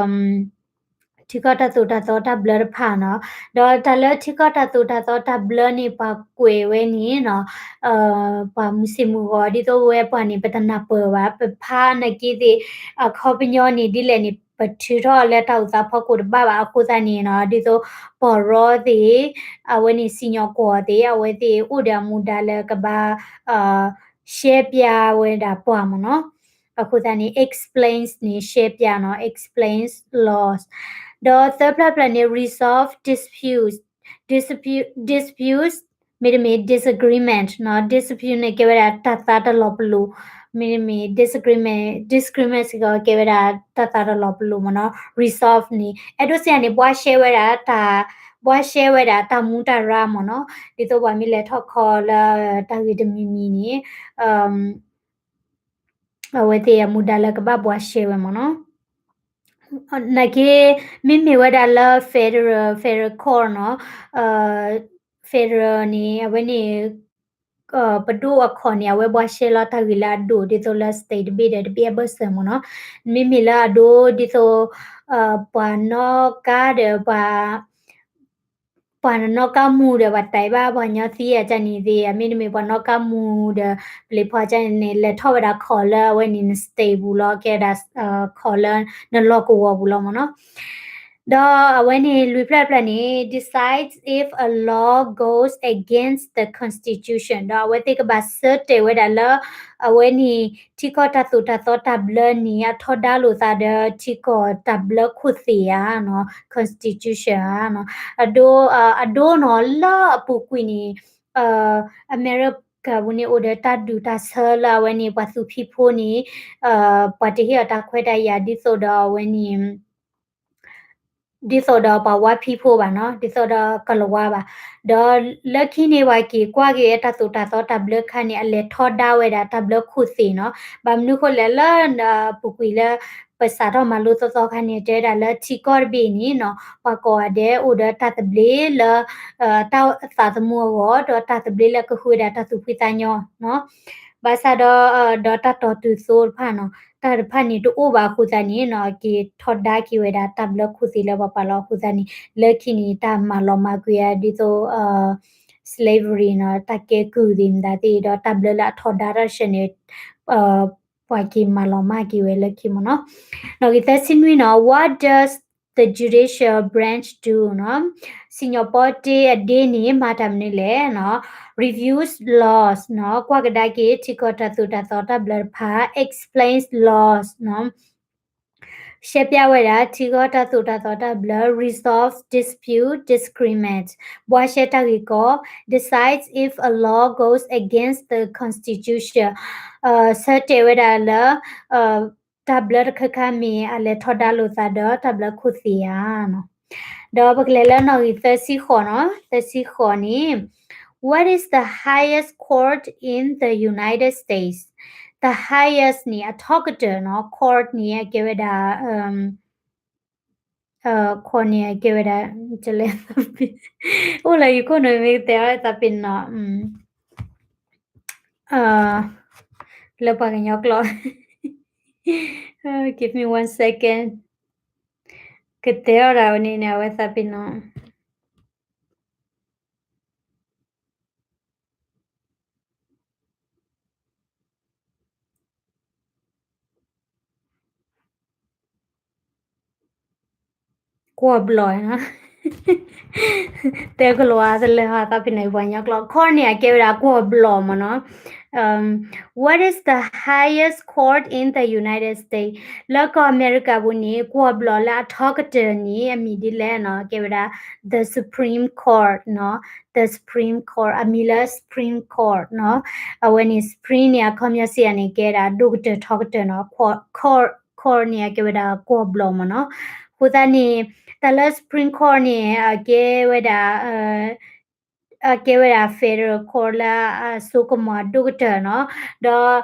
ထံကီၢ်တၢ်သိၣ်တၢ်သီတၢ်ဘျၢတဖၣ်နီၤ. ဒီးတၢ်လၢထံကီၢ်တၢ်သိၣ်တၢ်သီတၢ်ဘျၢန့ၣ် ပှၤကွဲးဝဲန့ၣ်နီၤ, ပှၤမုၢ်ဆ့ၣ်မုၢ်ဂီၤ ဒ်သိးဝဲပှၤန့ၣ် ပတနၢ်ပၢၢ်ဘၣ်, ပဖးနာ်က့သ့ၣ် အခီပညီန့ၣ် ဒ်လဲၣ်န့ၣ် ပထုးထီၣ်လၢတၢ်အိၣ်သးဖီခိၣ်တဘၣ်ဘၣ်. အဃိသတးန့ၣ်နီၤ ဒ်သိးပီၢ်ရီသ့ၣ် အဝဲန့ၣ်စံၣ်ညီၣ်ကွီၢ်သ့ၣ် အဝဲသ့ၣ်အိၣ်ဒီးအမူဒါလၢကဘၣ် ရှဲပၠးဝဲဒၣ်ပှၤမ့ၢ်နီၤ. အဃိသတးန့ၣ် explains န့ၣ် ရှဲပၠးနီၤ, explains laws. ဒီးသၢဖျၢၣ်ဖျၢၣ်န့ၣ် resolve disputes, dispute, disputes မ့တမ့ၢ် disagreement နီၤ, dispute န့ၣ် ကဲဝဲဒၣ်တၢ်သးတလီၤပလိာ်, မ့တမ့ၢ် disagreement, disagreement စ့ၢ်ကီး ကဲဝဲဒၣ်တၢ်သးတလီၤပလိာ်မ့ၢ်နီၤ. Resolve န့ၣ် အဲၣ်ဒိးစ့ၢ်န့ၣ် ဘှါရှဲဝဲဒၣ်တၢ်, ဘှါရှဲဝဲဒၣ်တၢ်မူတၢ်ရၢမ့ၢ်နီၤ, ဒ်သိးပှၤမ့ၢ်လဲၤထီၣ်ခီလၢတၢ်ဂ့ၢ်တမံၤမံၤန့ၣ် အဝဲသ့ၣ်အမူဒါလၢကဘၣ်ဘှါရှဲဝဲမ့ၢ်နီၤ. နာ်က့ မ့မ့ၢ်ဝဲဒၣ်လၢ federal, federal court နီၤ, federal န့ၣ် အဝဲန့ၣ် ပဒိၣ်အခီၣ်န့ၣ် အဝဲဘှါရှဲလီၤတၢ်ဂ့ၢ်လၢအဒိၣ် ဒ်သိးလၢ state တဘ့ၣ်ဒီးတဘ့ၣ်အဘၢၣ်စၢၤမ့ၢ်နီၤ. မ့မ့ၢ်လၢအဒိဒ်သိး ပှၤနီၣ်ကါဒီး ပှၤ ပှၤနီၣ်ကါမူဒီး ပှၤတဲဘၣ်ပှၤကညီသံအကန့ၣ်သ့ၣ်, မ့တမ့ၢ်ပှၤနီၣ်ကါမူဒီး ပလံၤဖီကန့ၣ် လဲၤထီၣ်ဝဲဒၣ်ခီၣ်လၢအဝဲန့ၣ် န state ပူၤလီၤ, ကဲဒၣ် ခီၣ်လၢနလီၢ်ကဝီၤပူၤလီၤမ့ၢ်နီၤ. ဒီးအဝဲန့ၣ် လွံၢ်ဖျၢၣ်ဖျၢၣ်န့ၣ် decides if a law goes against the constitution ဒီးအဝဲသ့ၣ်ကဘၣ်ဆၢတဲာ်ဝဲဒၣ်လၢ အဝဲန့ၣ် ထံကီၢ်တၢ်သိၣ်တၢ်သီတၢ်ဘျၢန့ၣ် အထီဒါလိာ်သးဒီး ထံကီၢ်တၢ်ဘျၢခိၣ်သ့ၣ်ဧါနီၤ, constitution ဧါနီၤ, အဒိ, အဒိနီၤ လၢအပူၤကွံာ်န့ၣ် အမဲရကၤပူၤန့ၣ် အိၣ်ဒီးတၢ်ဒူၣ်တၢ်ဆၢလၢအဝဲန့ၣ် ပှၤသူၣ်ဖှံဖိန့ၣ် ပှၤတဟ့ၣ်အီၤတၢ်ခွဲးတၢ်ယာ် ဒ်သိးဒီးအဝဲန့ၣ် ဒ်သိးဒီးပှၤဝါဖှံဖိဘၣ်နီၤ, ဒ်သိးဒီးကလၤဝါဘၣ်. ဒီးလၢခံန့ၣ် ပှၤက့ၤကွၢ်က့ၤတၢ်သိၣ်တၢ်သီတၢ်ဘျၢခါန့ၣ် အလဲၤထီဒါဝဲဒၣ်တၢ်ဘျၢခိၣ်သ့ၣ်နီၤ. ဘၣ်မနုၤဃိလဲၣ် လၢပူၤကွံာ်လၢ ပစးထီၣ်မၤလိသီသီခါန့ၣ် တဲဝဲဒၣ်လၢထံကီၢ်တဘ့ၣ်န့ၣ်နီၤ ပှၤကိးဂၤဒဲးအိၣ်ဒီးတၢ်သဘျ့လၢ တၢ်သးသမူအဂီၢ် ဒီးတၢ်သဘျ့လၢကဃုဝဲဒၣ်တၢ်သူၣ်ဖှံသးညီနီၤ. ဘၣ်ဆၣ်ဒီး ဒီးတၢ်တီၢ်တုၤသိတဖၣ်နီၤ, တၢ်တဖၣ်န့ၣ်တအိၣ်ဘၣ်အဃိသတးန့ၣ်နီၤ က့ၤထီဒါက့ၤဝဲဒၣ်တၢ်ဘျၢခိၣ်သ့ၣ်လၢပှၤပာ်လီၤအဃိသတးန့ၣ် လၢခံန့ၣ် တၢ်မၤလီၤမၢ်ကွံာ်ဧါ ဒ်သိး slavery နီၤ, တၢ်ကဲကုၢ်သ့ၣ်မတၤသ့ၣ် ဒီးတၢ်ဘျၢလၢအထီဒါတၢ်ဆၢန့ၣ် ပှၤက့ၤမၤလီၤမၢ်က့ၤဝဲလၢခံမ့ၢ်နီၤ. နီၣ်ဂံၢ်သၢဆံနွံနီၤ, What does the judicial branch do နီၤ. စံၣ်ညီၣ်ပီတ့အဒ့န့ၣ် မၤတၢ်မနုၤလဲၣ်နီၤ. Reviews laws နီၤ, ကွၢ်ကဒါက့ၤ ထံကီၢ်တၢ်သိၣ်တၢ်သီတၢ်ဘျၢတဖၣ်, explains laws နီၤ. ရှဲပျးဝဲဒၣ် ထံကီၢ်တၢ်သိၣ်တၢ်သီတၢ်ဘျၢ, resolves dispute, discriminate ဘှါရှဲတၢ်ဂ့ၢ်ကီ, decides if a law goes against the constitution ဆၢတဲာ်ဝဲဒၣ်လၢ တၢ်ဘျၢတခါခါမ့ၢ်အလဲၤထီဒါလိာ်သးဒီး တၢ်ဘျၢခိၣ်သ့ၣ်ဧါနီၤ. ဒီးပကလဲၤလၢနီၣ်ဂံၢ်သၢဆံဃိးနီၤ, သၢဆံဃိးန့ၣ်, What is the highest court in the United States? The highest န့ၣ် အထီကတၢၢ်နီၤ, court န့ၣ် အကဲဝဲဒၣ် court န့ၣ် အကဲဝဲဒၣ် လဲ အိၣ်လၢယခိၣ်နူာ်မ့ၢ်ကတဲအီၤသးပ့ၤနီၤ လၢပှၤကညီကျိာ် give me one second ကတဲအီၤဒၣ်ဝဲန့ၣ်န့ၣ် အဝဲသးပ့ၤနီၤ ကွီၢ်ဘျီၣ်နီၤ တဲကလီၤအါတလၢဟီ သးပ့ၤနီၤပှၤကညီကျိာ် court န့ၣ် အကဲဝဲဒၣ်ကွီၢ်ဘျီၣ်မ့ၢ်နီၤ What is the highest court in the United States? လၢကီၢ်အမဲရကၤပူၤန့ၣ် ကွီၢ်ဘျီၣ်လၢအထီကတၢၢ်န့ၣ် အမံၤဒ်လဲၣ်နီၤ ကဲဝဲဒၣ် the Supreme Court နီၤ the Supreme Court အမံၤလၢ Supreme Court နီၤ အဝဲန့ၣ် Supreme န့ၣ် အခီပညီစ့ၢ်ကီးန့ၣ် ကဲဒၣ်ဒိၣ်ကတၢၢ်ထီကတၢၢ်နီၤ court court န့ၣ် အကဲဝဲဒၣ်ကွီၢ်ဘျီၣ်မ့ၢ်နီၤ အဃိသတးန့ၣ် တၢ်လၢ Supreme Court န့ၣ် အကဲဝဲဒၣ် အကဲဝဲဒၣ် federal court လၢအစိကမီၤဒိၣ်ကတၢၢ်နီၤ ဒီး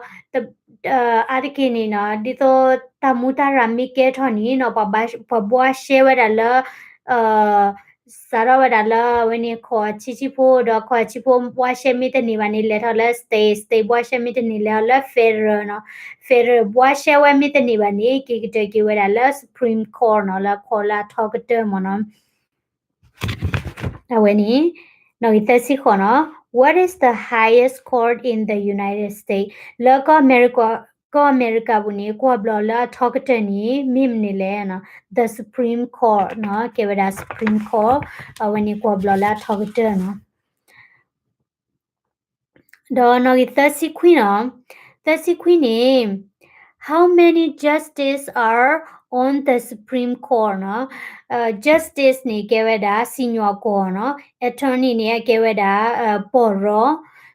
အါတက့ၢ်န့ၣ်နီၤ ဒ်သိးတၢ်မူတၢ်ရၢ်မ့ၢ်ကဲထီၣ်န့ၣ်နီၤ ပှၤဘှါရှဲဝဲဒၣ်လၢ စးထီၣ်ဝဲဒၣ်လၢအဝဲန့ၣ် ခီၣ်ဆံဆံဖိ ဒီးခီၣ်ဆံဖိဘှါရှဲမ့ၢ်တန့ၢ်ဘၣ်န့ၣ် လဲၤထီၣ်လၢ state, state ဘှါရှဲမ့ၢ်တန့ၢ် လဲၤထီၣ်လၢ federal နီၤ federal ဘှါရှဲဝဲမ့ၢ်တန့ၢ်ဘၣ်န့ၣ် က့ၤကတၢၢ်က့ၤဝဲဒၣ်လၢ Supreme Court နီၤ လၢ court လၢအထီကတၢၢ်မ့ၢ်နီၤ အဝဲန့ၣ် နီၣ်ဂံၢ်သၢဆံဃိးနီၤ What is the highest court in the United States? လၢကီၢ်အမဲရကၤပူၤန့ၣ် ကွီၢ်ဘျီၣ်လၢအထီကတၢၢ်န့ၣ် မ့ၢ်မနုၤလဲၣ်နီၤ the Supreme Court နီၤ ကဲဝဲဒၣ် Supreme Court အဝဲန့ၣ်ကွီၢ်ဘျီၣ်လၢအထီကတၢၢ်နီၤ ဒီးနီၣ်ဂံၢ်သၢဆံခွံနီၤ သၢဆံခွံန့ၣ် How many justices are on the Supreme Court နီၤ justice န့ၣ် ကဲဝဲဒၣ် စံၣ်ညီၣ်ကွီၢ်နီၤ attorney န့ၣ် အကဲဝဲဒၣ် ပီၢ်ရီ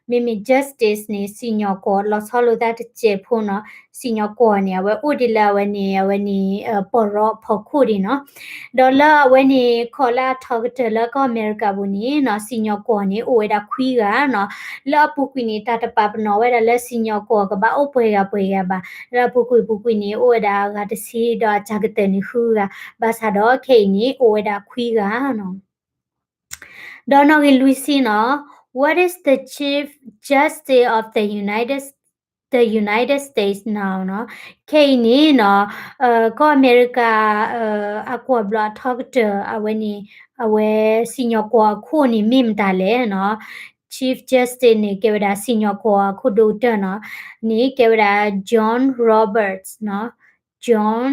မ့မ့ၢ် justice န့ၣ် စံၣ်ညီၣ်ကွီၢ် လီၤဆီလိာ်သးတစဲးဖိနီၤ စံၣ်ညီၣ်ကွီၢ်န့ၣ် အဝဲအိၣ်ဒ်လၢအဝဲန့ၣ် အဝဲန့ၣ် ပီၢ်ရီဖီခိၣ်ဒံးနီၤ ဒီးလၢအဝဲန့ၣ် ခီၣ်လၢအထီကတၢၢ်လၢကီၢ်အမဲရကၤပူၤန့ၣ်နီၤ စံၣ်ညီၣ်ကွီၢ်န့ၣ် အိၣ်ဝဲဒၣ်ခွံဂၤနီၤ လၢအပူၤကွံာ်န့ၣ် တၢ်တပာ်ပနီၣ်ဝဲဒၣ်လၢ စံၣ်ညီၣ်ကွီၢ်ကဘၣ်အိၣ်ပှဲၤဂၤပှဲၤဂၤဘၣ် လၢအပူၤကွံာ်ပူၤကွံာ်န့ၣ် အိၣ်ဝဲဒၣ်အဂၤတဆံ ဒီးအစှၤကတၢၢ်န့ၣ်ဃုဂၤ ဘၣ်ဆၣ်ဒီးခဲအံၤန့ၣ် အိၣ်ဝဲဒၣ်ခွံဂၤနီၤ ဒီးနီၣ်ဂံၢ်လွံၢ်ဆံနီၤ What is the Chief Justice of the United, the United States now နီၤ ခဲအံၤန့ၣ်နီၤ ကီၢ်အမဲရကၤ အကွီၢ်ဘျီၣ်အထီကတၢၢ် အဝဲန့ၣ် အဝဲစံၣ်ညီၣ်ကွီၢ်အခိၣ်န့ၣ်မ့ၢ်မတၤလဲၣ်နီၤ Chief Justice န့ၣ် ကဲဝဲဒၣ်စံၣ်ညီၣ်ကွီၢ်အခိၣ်ဒိၣ်ကတၢၢ်နီၤ န့ၣ် ကဲဝဲဒၣ် John Roberts နီၤ John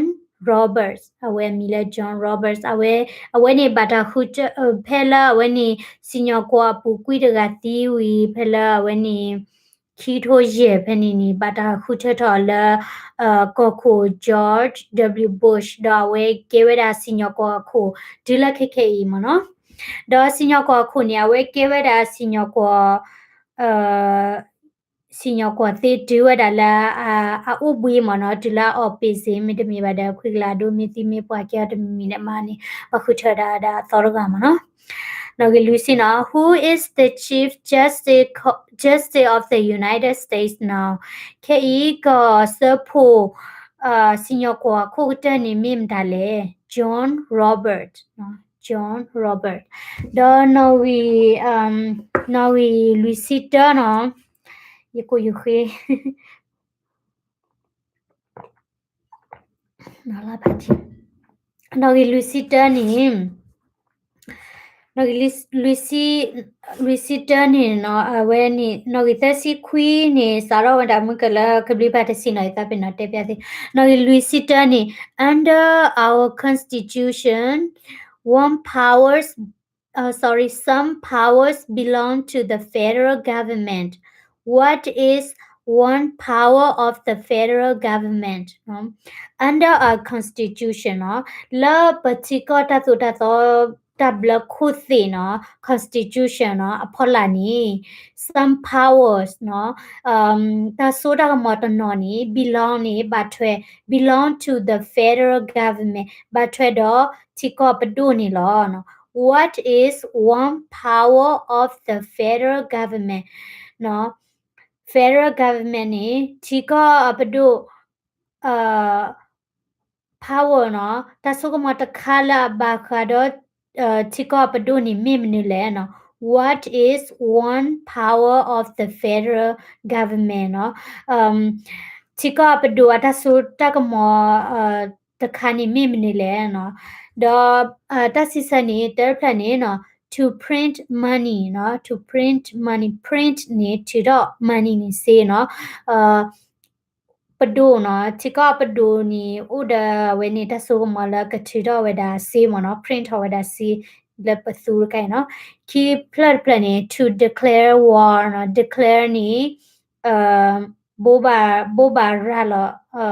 Roberts အဝဲအမံၤလၢ John Roberts အဝဲ အဝဲန့ၣ်ဘၣ်တၢ်ဃုထၢ ဖဲလၢအဝဲန့ၣ် စံၣ်ညီၣ်ကွီၢ်အပူၤကွံာ်တဂၤသံဝံၤ ဖဲလၢအဝဲန့ၣ် ခံထိယဲၢ်ဖဲန့ၣ်န့ၣ် ဘၣ်တၢ်ဃုထၢထီၣ်အီၤလၢ ကီၢ်ခိၣ် George W Bush ဒီးအဝဲကဲဝဲဒၣ်စံၣ်ညီၣ်ကွီၢ်အခိၣ် တုၤလၢခဲခဲအံၤမ့ၢ်နီၤ ဒီးစံၣ်ညီၣ်ကွီၢ်အခိၣ်န့ၣ် အဝဲကဲဝဲဒၣ်စံၣ်ညီၣ်ကွီၢ် စံၣ်ညီၣ်ကွီၢ်သ့တုၤဝဲဒၣ်လၢ အအိၣ်ဘှံးမ့ၢ်နီၤ တုၤလၢအအီၣ်ပ့ၢ်စ့ၢ် မ့တမ့ၢ်ဘၣ်ဒီး ခွံကလးဒိ မ့ၢ်သံမ့ၢ်ပှၢ်ကဲအီၤတမံၤမံၤဒဲးမးန့ၣ် ပှၤဃုထၢဒၣ်ဒၣ်အသီတဂၤမ့ၢ်နီၤ နီၣ်ဂံၢ်လွံၢ်ဆံနီၤ Who is the Chief Justice, Justice of the United States now? ခဲအံၤ ကီၢ်စၢဖှိၣ် စံၣ်ညီၣ်ကွီၢ်အခိၣ်ကတၢၢ်န့ၣ်မ့ၢ်မတၤလဲၣ် John Robert, John Robert ဒီးနီၣ်ဂံၢ် နီၣ်ဂံၢ်လွံၢ်ဆံတၢနီၤ ယကိးယဃ့ နီၣ်ဂံၢ်လွံၢ်ဆံတၢန့ၣ် What is the နီၣ်ဂံၢ်လွံၢ်ဆံ, လွံၢ်ဆံတၢန့ၣ်နီၤ, အဝဲန့ၣ် နီၣ်ဂံၢ်သၢဆံခွံန့ၣ် စးထီၣ်ဝဲဒၣ်မုၢ်ကလၢကဘျံးပၤတဆံနီၤ, ယသးပ့ၤနီၣ်တဲပျးသ့, နီၣ်ဂံၢ်လွံၢ်ဆံတၢန့ၣ် under our constitution, one powers, uh, sorry, some powers belong to the federal government. What is one power of the federal government? Under our constitution နီၤ, လၢပထံကီၢ်တၢ်သိၣ်တၢ်သီ တၢ်ဘျၢခိၣ်သ့ၣ်နီၤ, constitution နီၤ, အဖီလာ်န့ၣ် some powers နီၤ, တၢ်စိတၢ်ကမီၤတနီၤန့ၣ် belong န့ၣ် ဘၣ်ထွဲ belong to the federal government ဘၣ်ထွဲဒီးထံကီၢ်ပဒိၣ်န့ၣ်လီၤ. What is one power of the federal government? federal government န့ၣ် ထံကီၢ်အပဒိၣ် power နီၤ, တၢ်စိကမီၤတခါလၢအဘၣ်ဃးဒီး ထံကီၢ်အပဒိၣ်န့ၣ်မ့ၢ်မနုၤလဲၣ်နီၤ. What is one power of the federal government နီၤ, ထံကီၢ်အပဒိၣ်အတၢ်စိတၢ်ကမီၤ တခါန့ၣ်မ့ၢ်မနုၤလဲၣ်နီၤ, ဒီး တၢ်စံးဆၢန့ၣ် တၢ်တဖျၢၣ်န့ၣ်နီၤ to print money နီၤ, to print money, print န့ၣ် ထုးထီၣ် money န့ၣ် စ့နီၤ, ပဒိၣ်နီၤ, ထံကီၢ်ပဒိၣ်န့ၣ် အိၣ်ဒီးအဝဲန့ၣ် တၢ်စိကမီၤလၢကထုးထီၣ်ဝဲဒၣ်စ့မ့ၢ်နီၤ, print ထီၣ်ဝဲဒၣ်စ့ လၢပသူတခါအံၤနီၤ, ခံဖျၢၣ်တဖျၢၣ်န့ၣ် to declare war နီၤ, declare န့ၣ် ဘိးဘၣ်ရၤလီၤ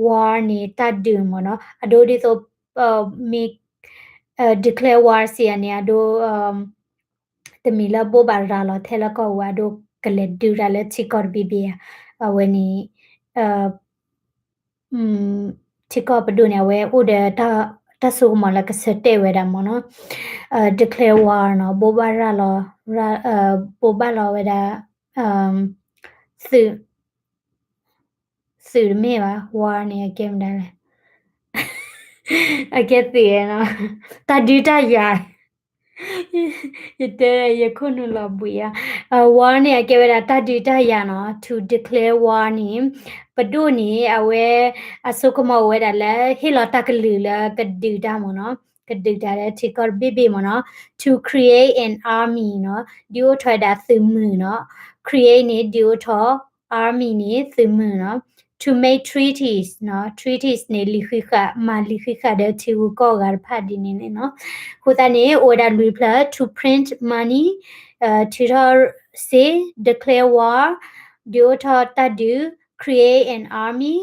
war န့ၣ် တၢ်ဒုးမ့ၢ်နီၤ, အဒိဒ်သိး မ့ၢ် declare war စ့ၢ်န့ၣ် အဒိ တမ့ၢ်လၢဘိးဘၣ်ရၤလီၤထဲလၢကီၢ်ပူၤ အဒိကလဲၤဒုးတၢ်လၢထံကီၢ်တဘ့ၣ်ဘ့ၣ်ဧါ, အဝဲန့ၣ် ထံကီၢ်ပဒိၣ်န့ၣ် အဝဲအိၣ်ဒီး တၢ်စိကမီၤလၢကဆၢတဲာ်ဝဲဒၣ်မ့ၢ်နီၤ, declare war နီၤ, ဘိးဘၣ်ရၤလီၤ ဘိးဘၣ်လီၤဝဲဒၣ် သုး သုးတမ့ၢ်ဘၣ် war န့ၣ် အကဲမတၤလဲၣ်, အကဲသုးနီၤ, တၢ်ဒုးတၢ်ယၤ, ယတဲယခိၣ်နူာ်လီၤဘှံးဧါ, war န့ၣ် အကဲဝဲဒၣ်တၢ်ဒုးတၢ်ယၤနီၤ, to declare war န့ၣ် ပဒိၣ်န့ၣ် အဝဲ အစိကမီၤအိၣ်ဝဲဒၣ်လၢ ဟ့ၣ်လီၤတၢ်ကလုၢ်လၢကဒုးတၢ်မ့ၢ်နီၤ, ကဒုးတၢ်လၢထံကီၢ်တဘ့ၣ်ဘ့ၣ်မ့ၢ်နီၤ, to create an army နီၤ, ဒုးအိၣ်ထီၣ်ဝဲဒၣ်သုးမုၢ်နီၤ, create န့ၣ် ဒုးအိၣ်ထီၣ်, army န့ၣ် သုးမုၢ်နီၤ, to make treaties နီၤ, treaties န့ၣ် လံာ်ဃံးဃာ် မၤလံာ်ဃံးဃာ်ဒီးထံဂုၤကီၢ်ဂၤတဖၣ်ဒ်န့ၣ်န့ၣ်နီၤ, အဃိသတးန့ၣ် အိၣ်ဝဲဒၣ်လွံၢ်ဖျၢၣ် to print money, ထုးထီၣ်စ့, declare war, ဒုးအိၣ်ထီၣ်တၢ်ဒုး, create an army,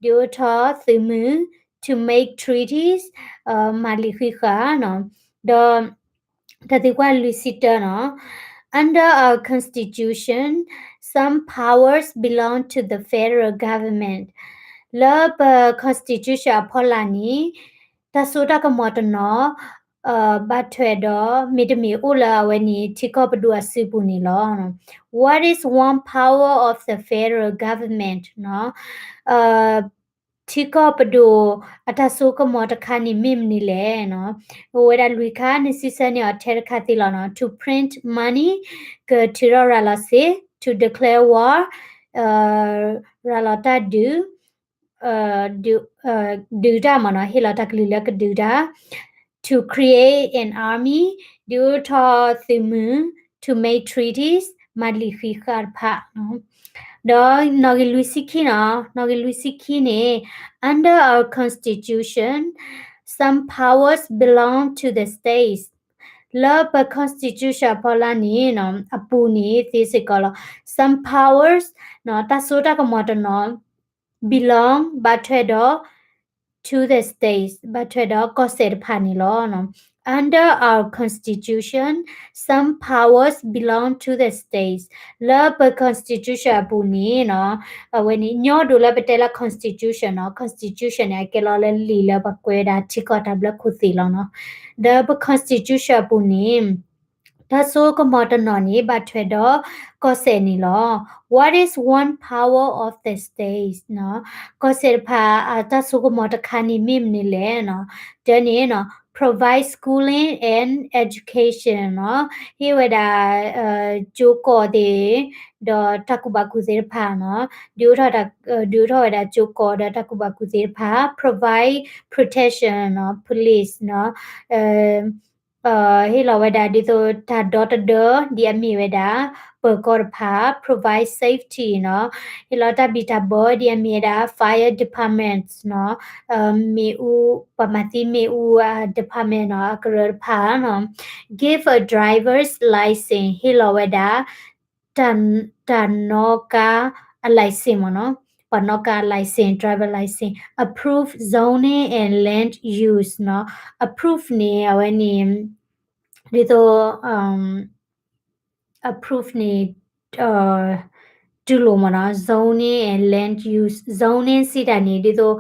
ဒုးအိၣ်ထီၣ်သုးမုၢ်, to make treaties, မၤလံာ်ဃံးဃာ်နီၤ, ဒီး တၢ်သံကွၢ်လွံၢ်ဆံတၢနီၤ, under our constitution, some powers belong to the federal government. လၢပ constitution အဖီလာ်န့ၣ် တၢ်စိတၢ်ကမီၤတနီၤ ဘၣ်ထွဲဒီး မ့တမ့ၢ်အိၣ်လၢအဝဲန့ၣ် ထံကီၢ်ပဒိၣ်အစုပူၤန့ၣ်လီၤ. What is one power of the federal government? ထံကီၢ်ပဒိၣ်အတၢ်စိကမီၤတခါန့ၣ်မ့ၢ်မနုၤလဲၣ်နီၤ. အိၣ်ဝဲဒၣ်လွံၢ်ခါ နစံးဆၢန့ၢ်အီၤထဲတခါသ့လီၤနီၤ. To print money, ကထုးထီၣ်ရၤလီၤစ့, to declare war, ရၤလီၤတၢ်ဒုး, ဒုးတၢ်မ့ၢ်နီၤ, ဟ့ၣ်လီၤတၢ်ကလုၢ်လၢကဒုးတၢ်, to create an army, ဒုးအိၣ်ထီၣ်သုးမုၢ်, to make treaties, မၤလံာ်ဃံးဃာ်တဖၣ် ဒီးနီၣ်ဂံၢ်လွံၢ်ဆံခံနီၤ, နီၣ်ဂံၢ်လွံၢ်ဆံခံန့ၣ် under our constitution, some powers belong to the states. လၢပ constitution အဖီလာ်န့ၣ် အပူၤန့ၣ်သ့စ့ၢ်ကီးလီၤ. Some powers တၢ်စိတၢ်ကမီၤတနီၤ belong ဘၣ်ထွဲဒီး to the states ဘၣ်ထွဲဒီးကီၢ်စဲၣ်တဖၣ်န့ၣ်လီၤ. Under our constitution, some powers belong to the states. လၢပ constitution အပူၤန့ၣ်နီၤ, အဝဲန့ၣ် ညီဒိၣ်လၢပတဲလၢ constitution နီၤ, constitution န့ၣ် အကဲလီၤလၢလံာ်လၢပှၤကွဲးဝဲဒၣ်ထံကီၢ်တၢ်ဘျၢခိၣ်သ့ၣ်လီၤနီၤ. ဒီးပ constitution အပူၤန့ၣ် တၢ်စိကမီၤတနီၤန့ၣ် ဘၣ်ထွဲဒီးကီၢ်စဲၣ်န့ၣ်လီၤ. What is one power of the states? ကီၢ်စဲၣ်တဖၣ် တၢ်စိကမီၤတခါန့ၣ်မ့ၢ်မနုၤလဲၣ်နီၤ. တၢန့ၣ် provide schooling and education နီၤ, ဟ့ၣ်ဝဲဒၣ် ကၠိကီၢ်သ့ၣ် ဒီးတၢ်ကူၣ်ဘၣ်ကူၣ်သ့တဖၣ်နီၤ, ဒုးအိၣ်ထီၣ် ဒုးအိၣ်ထီၣ်ဝဲဒၣ်ကၠိကီၢ်ဒီးတၢ်ကူၣ်ဘၣ်ကူၣ်သ့တဖၣ်, provide protection နီၤ, police နီၤ, ဟ့ၣ်လီၤဝဲဒၣ်ဒ်သိးတၢ်ဒီတဒၢ ဒ်အမ့ၢ်ဝဲဒၣ် ပၢၤကီၢ်တဖၣ် provide safety နီၤ, ဟ့ၣ်လီၤတၢ်ဘံၣ်တၢ်ဘၢ ဒ်အမ့ၢ်ဝဲဒၣ် fire departments နီၤ, မ့ၣ်အူ ပှၤမၤသံမ့ၣ်အူ department နီၤ အကရၢတဖၣ်နီၤ, give a driver's license ဟ့ၣ်လီၤဝဲဒၣ် တၢ်နီၣ်ကါအ license မ့ၢ်နီၤ, ပှၤနီၣ်ကါအ license, driver license, approve zoning and land use နီၤ, approve န့ၣ် အဝဲန့ၣ် ဒ်သိး approve န့ၣ် တူၢ်လိာ်မ့ၢ်နီၤ, zoning and land use, zoning စံးတၢ်န့ၣ် ဒ်သိး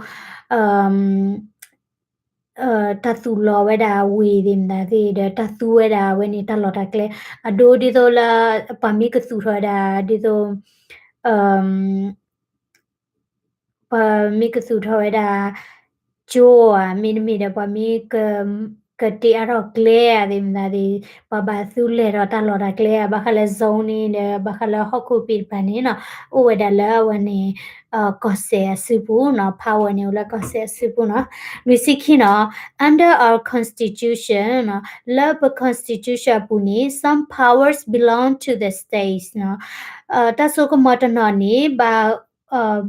တၢ်သူၣ်လီၤဝဲဒၣ်ဝ့ၢ်သ့ၣ်မတၤသ့ၣ်ဒီး တၢ်သူဝဲဒၣ်ဝဲန့ၣ် တၢ်လီၢ်တၢ်ကျဲ အဒိဒ်သိးလၢ ပှၤမ့ၢ်ကသူၣ်ထီၣ်ဝဲဒၣ် ဒ်သိး ပှၤမ့ၢ်ကသူၣ်ထီၣ်ဝဲဒၣ် ကၠိဧါ မ့တမ့ၢ်ဒီး ပှၤမ့ၢ် ကတ့အါထီၣ်ကျဲဧါသ့ၣ်မတၤသ့ၣ် ပှၤဘၣ်သူလဲၤထီၣ်တၢ်လီၢ်တၢ်ကျဲဧါ ဘၣ်ဃးလၢ zoning ဒီး ဘၣ်ဃးလၢဟီၣ်ခိၣ်ကပံာ်တဖၣ်န့ၣ်နီၤ အိၣ်ဝဲဒၣ်လၢအဝဲန့ၣ် ကီၢ်စဲၣ်အစုပူၤနီၤ, power န့ၣ်အိၣ်လၢကီၢ်စဲၣ်အစုပူၤနီၤ. လွံၢ်ဆံခံနီၤ, under our constitution နီၤ, လၢပ constitution အပူၤန့ၣ် some powers belong to the states နီၤ, တၢ်စိကမီၤတနီၤန့ၣ် ဘၣ်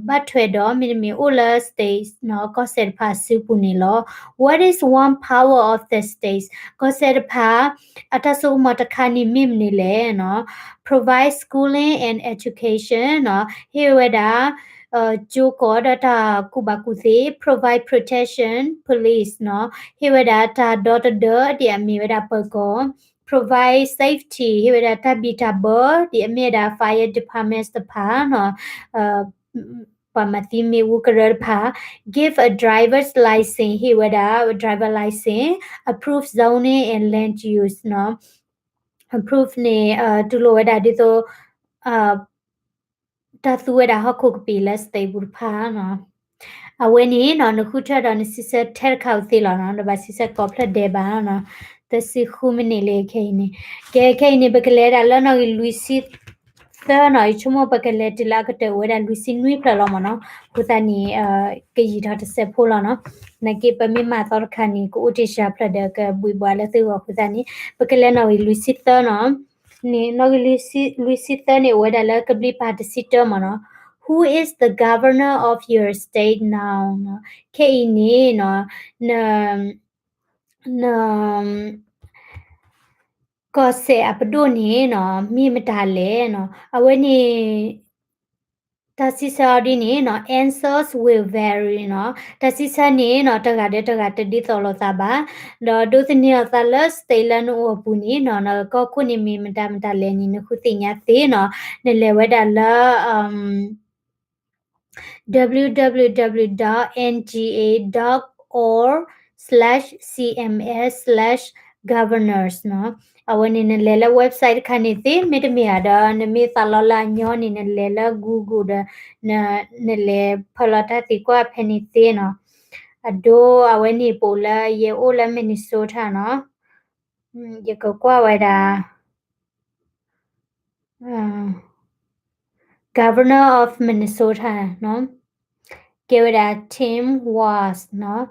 ဘၣ်ထွဲဒီး မ့တမ့ၢ်အိၣ်လၢ states နီၤ ကီၢ်စဲၣ်တဖၣ်အစုပူၤန့ၣ်လီၤ. What is one power of the states? ကီၢ်စဲၣ်တဖၣ် အတၢ်စိကမီၤတခါန့ၣ်မ့ၢ်မနုၤလဲၣ်နီၤ, provide schooling and education နီၤ, ဟ့ၣ်ဝဲဒၣ် ကၠိကီးဒီးတၢ်ကူၣ်ဘၣ်ကူၣ်သ့, provide protection, police နီၤ, ဟ့ၣ်ဝဲဒၣ်တၢ်ဒီတဒၢ ဒ်အမ့ၢ်ဝဲဒၣ်ပၢၤကီၢ်, provide safety ဟ့ၣ်ဝဲဒၣ်တၢ်ဘံၣ်တၢ်ဘၢ ဒ်အမ့ၢ်ဝဲဒၣ် fire departments တဖၣ်နီၤ, ပှၤမၤသံမ့ၣ်အူကရၢတဖၣ်, give a driver's license ဟ့ၣ်ဝဲဒၣ် driver license, approve zoning and land use နီၤ, approve န့ၣ် တူၢ်လိာ်ဝဲဒၣ်ဒ်သိး တၢ်သူဝဲဒၣ်ဟီၣ်ခိၣ်ကပံာ်လၢ state ပူၤတဖၣ်နီၤ. အဝဲန့ၣ်နီၤ နဃုထၢဒီးနစံးဆၢထဲတခါအိၣ်သ့လီၤနီၤ, ဒီးဘၣ်စံးဆၢကိးဖျၢၣ်ဒဲးဘၣ်နီၤ, သၢဆံဃု minute လံခဲအံၤန့ၣ်, ကဲခဲအံၤန့ၣ် ပကလဲၤဒၣ်လၢနီၣ်ဂံၢ်လွံၢ်ဆံသၢနီၤ, ယဆိကမိၣ်ပကလဲၤတုၤလၢအကတၢၢ်အိၣ်ဝဲဒၣ်လွံၢ်ဆံနွံဖျၢၣ်လီၤမ့ၢ်နီၤ, အဃိသတးန့ၣ် ကယံာ်ထီၣ်တစဲးဖိလီၤနီၤ, နာ်က့ပမ့ၢ်မၤသီတခါန့ၣ် ကအိၣ်တ့ၢ်စှၤဖျၢၣ်ဒီးကဘှံးဘှါလၢသုဂီၢ်အဃိသတးန့ၣ်, ပကလဲၤနီၣ်ဂံၢ်လွံၢ်ဆံသၢနီၤ, န့ၣ် နီၣ်ဂံၢ်လွံၢ်ဆံသၢန့ၣ် အိၣ်ဝဲဒၣ်လၢကဘျံးပၤတဆံတၢမ့ၢ်နီၤ, Who is the governor of your state now? ခဲအံၤန့ၣ်နီၤ, န န ကီၢ်စဲၣ်အပဒိၣ်န့ၣ်နီၤ မ့ၢ်မတၤလဲၣ်နီၤ, အဝဲန့ၣ် တၢ်စံးဆၢအီၤဒ်န့ၣ်နီၤ, answers will vary နီၤ, တၢ်စံးဆၢန့ၣ်နီၤ တဂၤဒီးတဂၤတဒ်သိးလိာ်သးဘၣ်, ဒီးဒိးသန့ၤအသးလၢ state လၢနအိၣ်အပူၤန့ၣ်နီၤ နကီၢ်ခိၣ်န့ၣ်မ့ၢ်မတၤမတၤလဲၣ်န့ၣ် နဃုသ့ၣ်ညါသ့နီၤ, နလဲၤဝဲဒၣ်လၢ www dot N G A dot org slash C M S slash governors နီၤ, အဝဲန့ၣ်နလဲၤလၢ website တခါန့ၣ်သ့, မ့တမ့ၢ်ဧါဒီး နမ့ၢ်သးလီလၢအညီန့ၣ် နလဲၤလၢ Google ဒီး နလဲၤဖၢလီၤတၢ်သံကွၢ်ဖဲန့ၣ်သ့နီၤ, အဒိ အဝဲန့ၣ်ပအိၣ်လၢ ယဲအိၣ်လၢ Minnesota နီၤ, ယကကွၢ်ဝဲဒၣ် Governor of Minnesota နီၤ, ကဲဝဲဒၣ် Tim Walz နီၤ,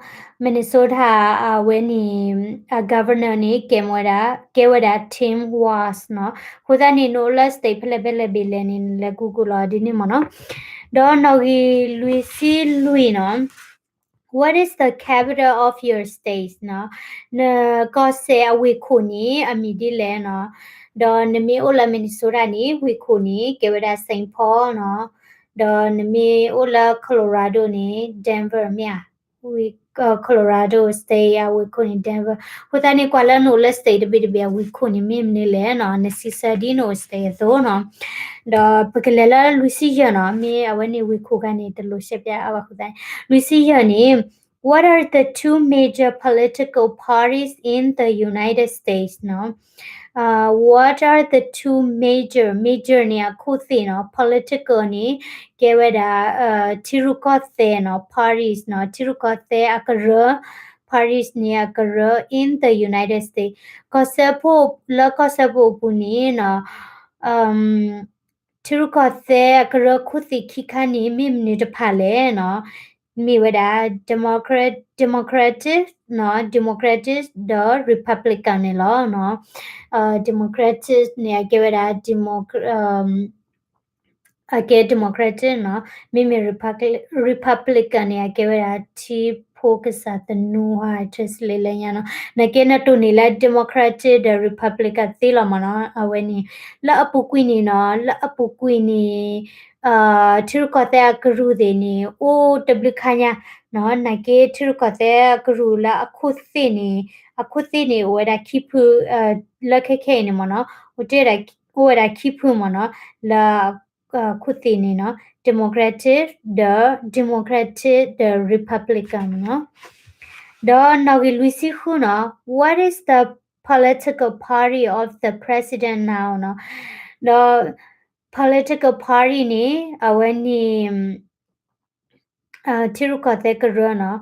Minnesota အဝဲန့ၣ် အ governor န့ၣ် ကဲဝဲဒၣ် ကဲဝဲဒၣ် Tim Walz နီၤ, အဃိသတးန့ၣ် နအိၣ်လၢ state ဖဲလဲၣ်ဖဲလဲၣ်ဘၣ်လဲၣ်န့ၣ် နလဲၤ Google လီၤဒ်န့ၣ်မ့ၢ်နီၤ, ဒီးနီၣ်ဂံၢ်လွံၢ်ဆံလွံၢ်နီၤ What is the capital of your state နီၤ, နကီၢ်စဲၣ်အဝ့ၢ်ခိၣ်န့ၣ် အမံၤဒ်လဲၣ်နီၤ, ဒီးနမ့ၢ်အိၣ်လၢ Minnesota န့ၣ် ဝ့ၢ်ခိၣ်န့ၣ် ကဲဝဲဒၣ် Saint Paul နီၤ, ဒီးနမ့ၢ်အိၣ်လၢ Colorado န့ၣ် Denver မ့ၢ်ဧါ, Colorado state အဝ့ၢ်ခိၣ်န့ၣ် Denver, အဃိသတးန့ၣ် ကွၢ်လၢနအိၣ်လၢ state တဘ့ၣ်တဘ့ၣ်အဝ့ၢ်ခိၣ်န့ၣ် မ့ၢ်မနုၤလဲၣ်နီၤ, နစံးဆၢဒ်နအိၣ် state အသိးနီၤ, ဒီးပကလဲၤလၢလွံၢ်ဆံယဲၢ်နီၤ, မ့ၢ်အဝဲန့ၣ်ဝ့ၢ်ခိၣ်ခါန့ၣ် တလိၣ်ရှဲပျါအါဘၣ်အဃိသတး, လွံၢ်ဆံယဲၢ်န့ၣ် What are the two major political parties in the United States နီၤ, What are the two major, major န့ၣ် အခိၣ်သ့ၣ်နီၤ, political န့ၣ် ကဲဝဲဒၣ် ထံရူၢ်ကီၢ်သဲးနီၤ, parties နီၤ, ထံရူၢ်ကီၢ်သဲးအကရၢ, parties န့ၣ်အကရၢ in the United States, ကီၢ်စၢဖှိၣ် လၢကီၢ်စၢဖှိၣ်အပူၤန့ၣ်နီၤ ထံရူၢ်ကီၢ်သဲးအကရၢခိၣ်သ့ၣ်ခံခါန့ၣ် မ့ၢ်မနုၤတဖၣ်လဲၣ်နီၤ, မ့ၢ်ဝဲဒၣ် Democrat, Democratic Democratic ဒီး Republican န့ၣ်လီၤ. Democratic န့ၣ် အကဲဝဲဒၣ် Demo အကဲ Democratic နီၤ, မ့မ့ၢ် Republican န့ၣ် အကဲဝဲဒၣ် ထံဖိကစၢ်သနူဟါ translate လၢညါနီၤ. နကဲနတိၢ်န့ၢ်လၢ Democratic ဒီး Republican သ့လီၤမ့ၢ်နီၤ. အဝဲန့ၣ် လၢအပူၤကွံာ်န့ၣ်နီၤ, လၢအပူၤကွံာ်န့ၣ် ထံရူၢ်ကီၢ်သဲးအကရူၢ်သ့ၣ်န့ၣ် အိၣ်တဘျုးခါညါနီၤ. နကဲထံရူၢ်ကီၢ်သဲးအကရူၢ်လၢအခိၣ်သ့ၣ်န့ၣ်, အခိၣ်သ့ၣ်န့ၣ် အိၣ်ဝဲဒၣ်ခံဖု, လၢခဲခဲအံၤန့ၣ်မ့ၢ်နီၤ, အိၣ်တ့ၢ်ဒၣ်, အိၣ်ဝဲဒၣ်ခံဖုမ့ၢ်နီၤ, လၢ ခိၣ်သ့ၣ်န့ၣ်နီၤ, Democratic ဒီး Democratic ဒီး Republican နီၤ. ဒီးနီၣ်ဂံၢ်လွံၢ်ဆံဃုနီၤ, What is the political party of the president now နီၤ. ဒီး political party န့ၣ် အဝဲန့ၣ် ထံရူၢ်ကီၢ်သဲးကရၢနီၤ,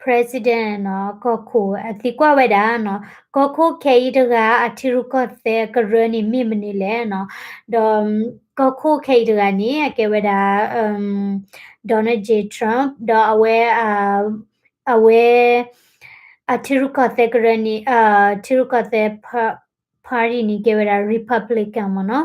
president နီၤ, ကီၢ်ခိၣ်အသံကွၢ်ဝဲဒၣ်နီၤ, ကီၢ်ခိၣ်ခဲအံၤတဂၤအထံရူၢ်ကီၢ်သဲးကရၢန့ၣ်မ့ၢ်မနုၤလဲၣ်နီၤ. ဒီးကီၢ်ခိၣ်ခဲအံၤတဂၤန့ၣ် အကဲဝဲဒၣ် Donald J Trump ဒီးအဝဲ အဝဲ အထံရူၢ်ကီၢ်သဲးကရၢန့ၣ် ထံရူၢ်ကီၢ်သဲး party န့ၣ် ကဲဝဲဒၣ် Republican မ့ၢ်နီၤ.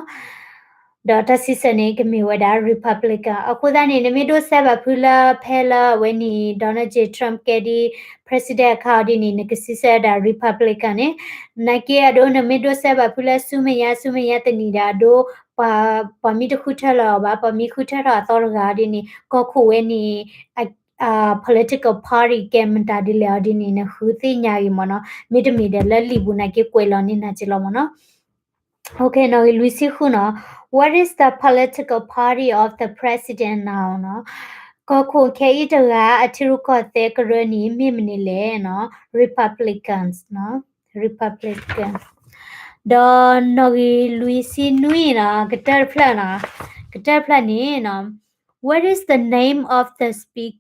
ဒီးတၢ်စံးဆၢန့ၣ် ကမ့ၢ်ဝဲဒၣ် Republican. အဃိသတးန့ၣ် နမ့ၢ်ဒိးစဲးဘၣ်ဖုလၢဖဲလၢအဝဲန့ၣ် Donald J Trump ကဲဒ် president အခါအီၤဒ်န့ၣ် နကစံးဆၢဒၣ် Republican န့ၣ်, နကဲအဒိ နမ့ၢ်ဒိးစဲးဘၣ်ဖုလၢဆူမဲာ်ညါ ဆူမဲာ်ညါတနံၤဒီးအဒိ ပှၤမ့ၢ်တဃုထၢလၢၤအီၤဘၣ်, ပှၤမ့ၢ်ဃုထၢထီၣ်အသီတဂၤအီၤဒ်န့ၣ် ကီၢ်ခိၣ်ဝဲန့ၣ် political party ကဲမတၤဒ်လဲၣ်အီၤဒ်န့ၣ် နဃုသ့ၣ်ညါအံၤမ့ၢ်နီၤ. မ့တမ့ၢ်ဒီးလၢလံာ်ပူၤနာ်က့ကွဲးလီၤန့ၢ်နၤက့လီၤမ့ၢ်နီၤ. Okay, နီၣ်ဂံၢ်လွံၢ်ဆံဃုနီၤ, What is the political party of the president now နီၤ. ကီၢ်ခိၣ်ခဲအံၤတဂၤအထံရူၢ်ကီၢ်သဲးကရၢန့ၣ် မ့ၢ်မနုၤလဲၣ်နီၤ. Republicans နီၤ, Republicans. ဒီးနီၣ်ဂံၢ်လွံၢ်ဆံနွံနီၤ, ကတၢၢ်တဖျၢၣ်နီၤ, ကတၢၢ်တဖျၢၣ်န့ၣ်နီၤ, What is the name of the speak,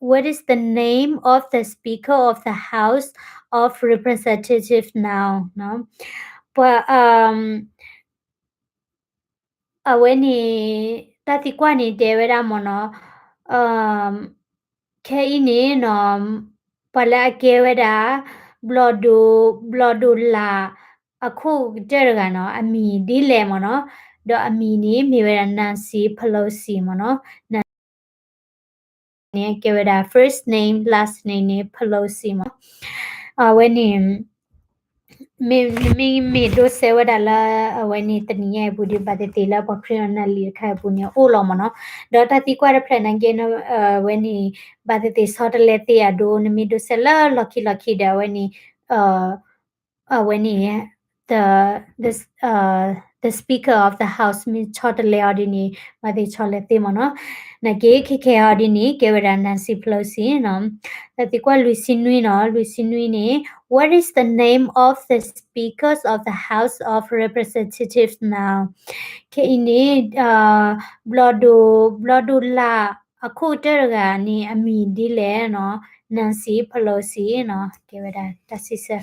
what is the name of the Speaker of the House of Representatives now? နီၤ, ပှၤ အဝဲန့ၣ် တၢ်သံကွၢ်န့ၣ်တဲဝဲဒၣ်မ့ၢ်နီၤ, ခဲအံၤန့ၣ်နီၤ, ပှၤလၢအကဲဝဲဒၣ် ဘျီၣ်ဒိၣ်, ဘျီၣ်ဒိၣ်လၣ် အခိၣ်ကတၢၢ်တဂၤနီၤ, အမံၤဒ်လဲၣ်မ့ၢ်နီၤ, ဒီးအမံၤန့ၣ်မ့ၢ်ဝဲဒၣ် Nancy Pelosi မ့ၢ်နီၤ. န့ၣ်ကဲဝဲဒၣ် first name, last name န့ၣ် Pelosi မ့ၢ်နီၤ. အဝဲန့ၣ် မ့မ့ၢ် မ့မ့ၢ်ဒိးစဲးဝဲဒၣ်လၢ အဝဲန့ၣ်တနံၤညါအံၤပူၤဒီး ဘၣ်သ့ၣ်သ့ၣ်လၢပှၤခရံာ်အနၢ်လံာ်တခါအံၤပူၤန့ၣ် အိၣ်လီၤမ့ၢ်နီၤ. ဒီးတၢ်သံကွၢ်တဖျၢၣ်နာ်က့ အဝဲန့ၣ် ဘၣ်သ့ၣ်သ့ၣ်ဆီတလဲသ့အဒိ နမ့ၢ်ဒိးစဲးလၢလီၢ်ခံလီၢ်ခံဒီး အဝဲန့ၣ် အဝဲန့ၣ် the, the, uh, the Speaker of the House မ့ၢ်ဆီတလဲအီၤဒ်န့ၣ် ဘၣ်သ့ၣ်ဆီလဲသ့မ့ၢ်နီၤ. နာ်က့ခဲခဲအီၤဒ်န့ၣ် ကဲဝဲဒၣ် Nancy Pelosi နီၤ. တၢ်သံကွၢ်လွံၢ်ဆံနွံနီၤ, လွံၢ်ဆံနွံန့ၣ် What is the name of the Speakers of the House of Representatives now? ခဲအံၤန့ၣ် ဘျီၣ်ဒိၣ်, ဘျီၣ်ဒိၣ်လၣ် အခိၣ်ကတၢၢ်တဂၤန့ၣ် အမံၤဒ်လဲၣ်နီၤ, Nancy Pelosi နီၤ, ကဲဝဲဒၣ်တၢ်စံးဆၢ.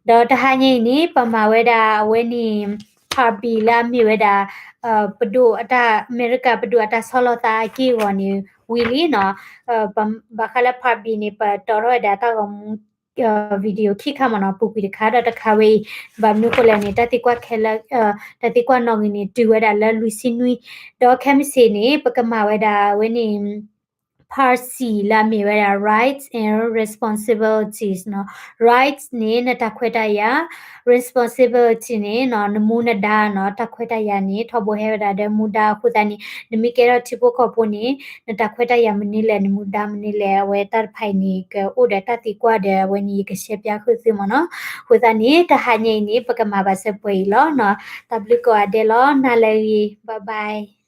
ဒီးတဟါညါအံၤန့ၣ် ပမၤဝဲဒၣ်အဝဲန့ၣ် Part B လၢအမ့ၢ်ဝဲဒၣ် ပဒိၣ်အတၢ်, အမဲရကၤပဒိၣ်အတၢ်ဆီလီၤသးအက့ၢ်အဂီၤန့ၣ် ဝံၤလံနီၤ. ဘၣ်ဃးလၢ Part B န့ၣ် ပတီၢ်ထီၣ်ဝဲဒၣ်တၢ်ဂီၤမူ video ခံခါမ့ၢ်နီၤ, ပူၤကွံာ်တခါဒီးတခါဝဲအံၤ, ဘၣ်မနုၤဃိလဲၣ်န့ၣ် တၢ်သံကွၢ်ခဲလၢာ်, တၢ်သံကွၢ်နီၣ်ဂံၢ်န့ၣ် တုၤဝဲဒၣ်လၢလွံၢ်ဆံနွံ, ဒီးခဲမုၢ်ဆ့ၣ်န့ၣ် ပကမၤဝဲဒၣ်အဝဲန့ၣ် Part C လၢအမ့ၢ်ဝဲဒၣ် rights and responsibilities နီၤ. Rights န့ၣ် နတၢ်ခွဲးတၢ်ယာ်, responsibility န့ၣ်နီၤ နမူနဒါနီၤ, တၢ်ခွဲးတၢ်ယာ်န့ၣ် ထီဘိဟဲဝဲဒၣ်ဒီးမူဒါအဃိသတးန့ၣ် နမ့ၢ်ကဲထီၣ်ထံဖိကီၢ်ဖိန့ၣ် နတၢ်ခွဲးတၢ်ယာ်မနုၤလဲၣ်, နမူဒါမနုၤလဲၣ်, အဝဲတၢ်တဖၣ်အံၤန့ၣ် ကအိၣ်ဒီးတၢ်သံကွၢ်ဒီး အဝဲန့ၣ်ယကရှဲပၠးဃုာ်သုမ့ၢ်နီၤ. အဃိသတးန့ၣ် တဟါညါအံၤန့ၣ် ပကမၤဘၣ်စဲပှဲၤအံၤလီၤနီၤ. တၢ်ဘျုးကိးဂၤဒဲးလီၤ, နၤလၢအဂ့ၤ, bye bye.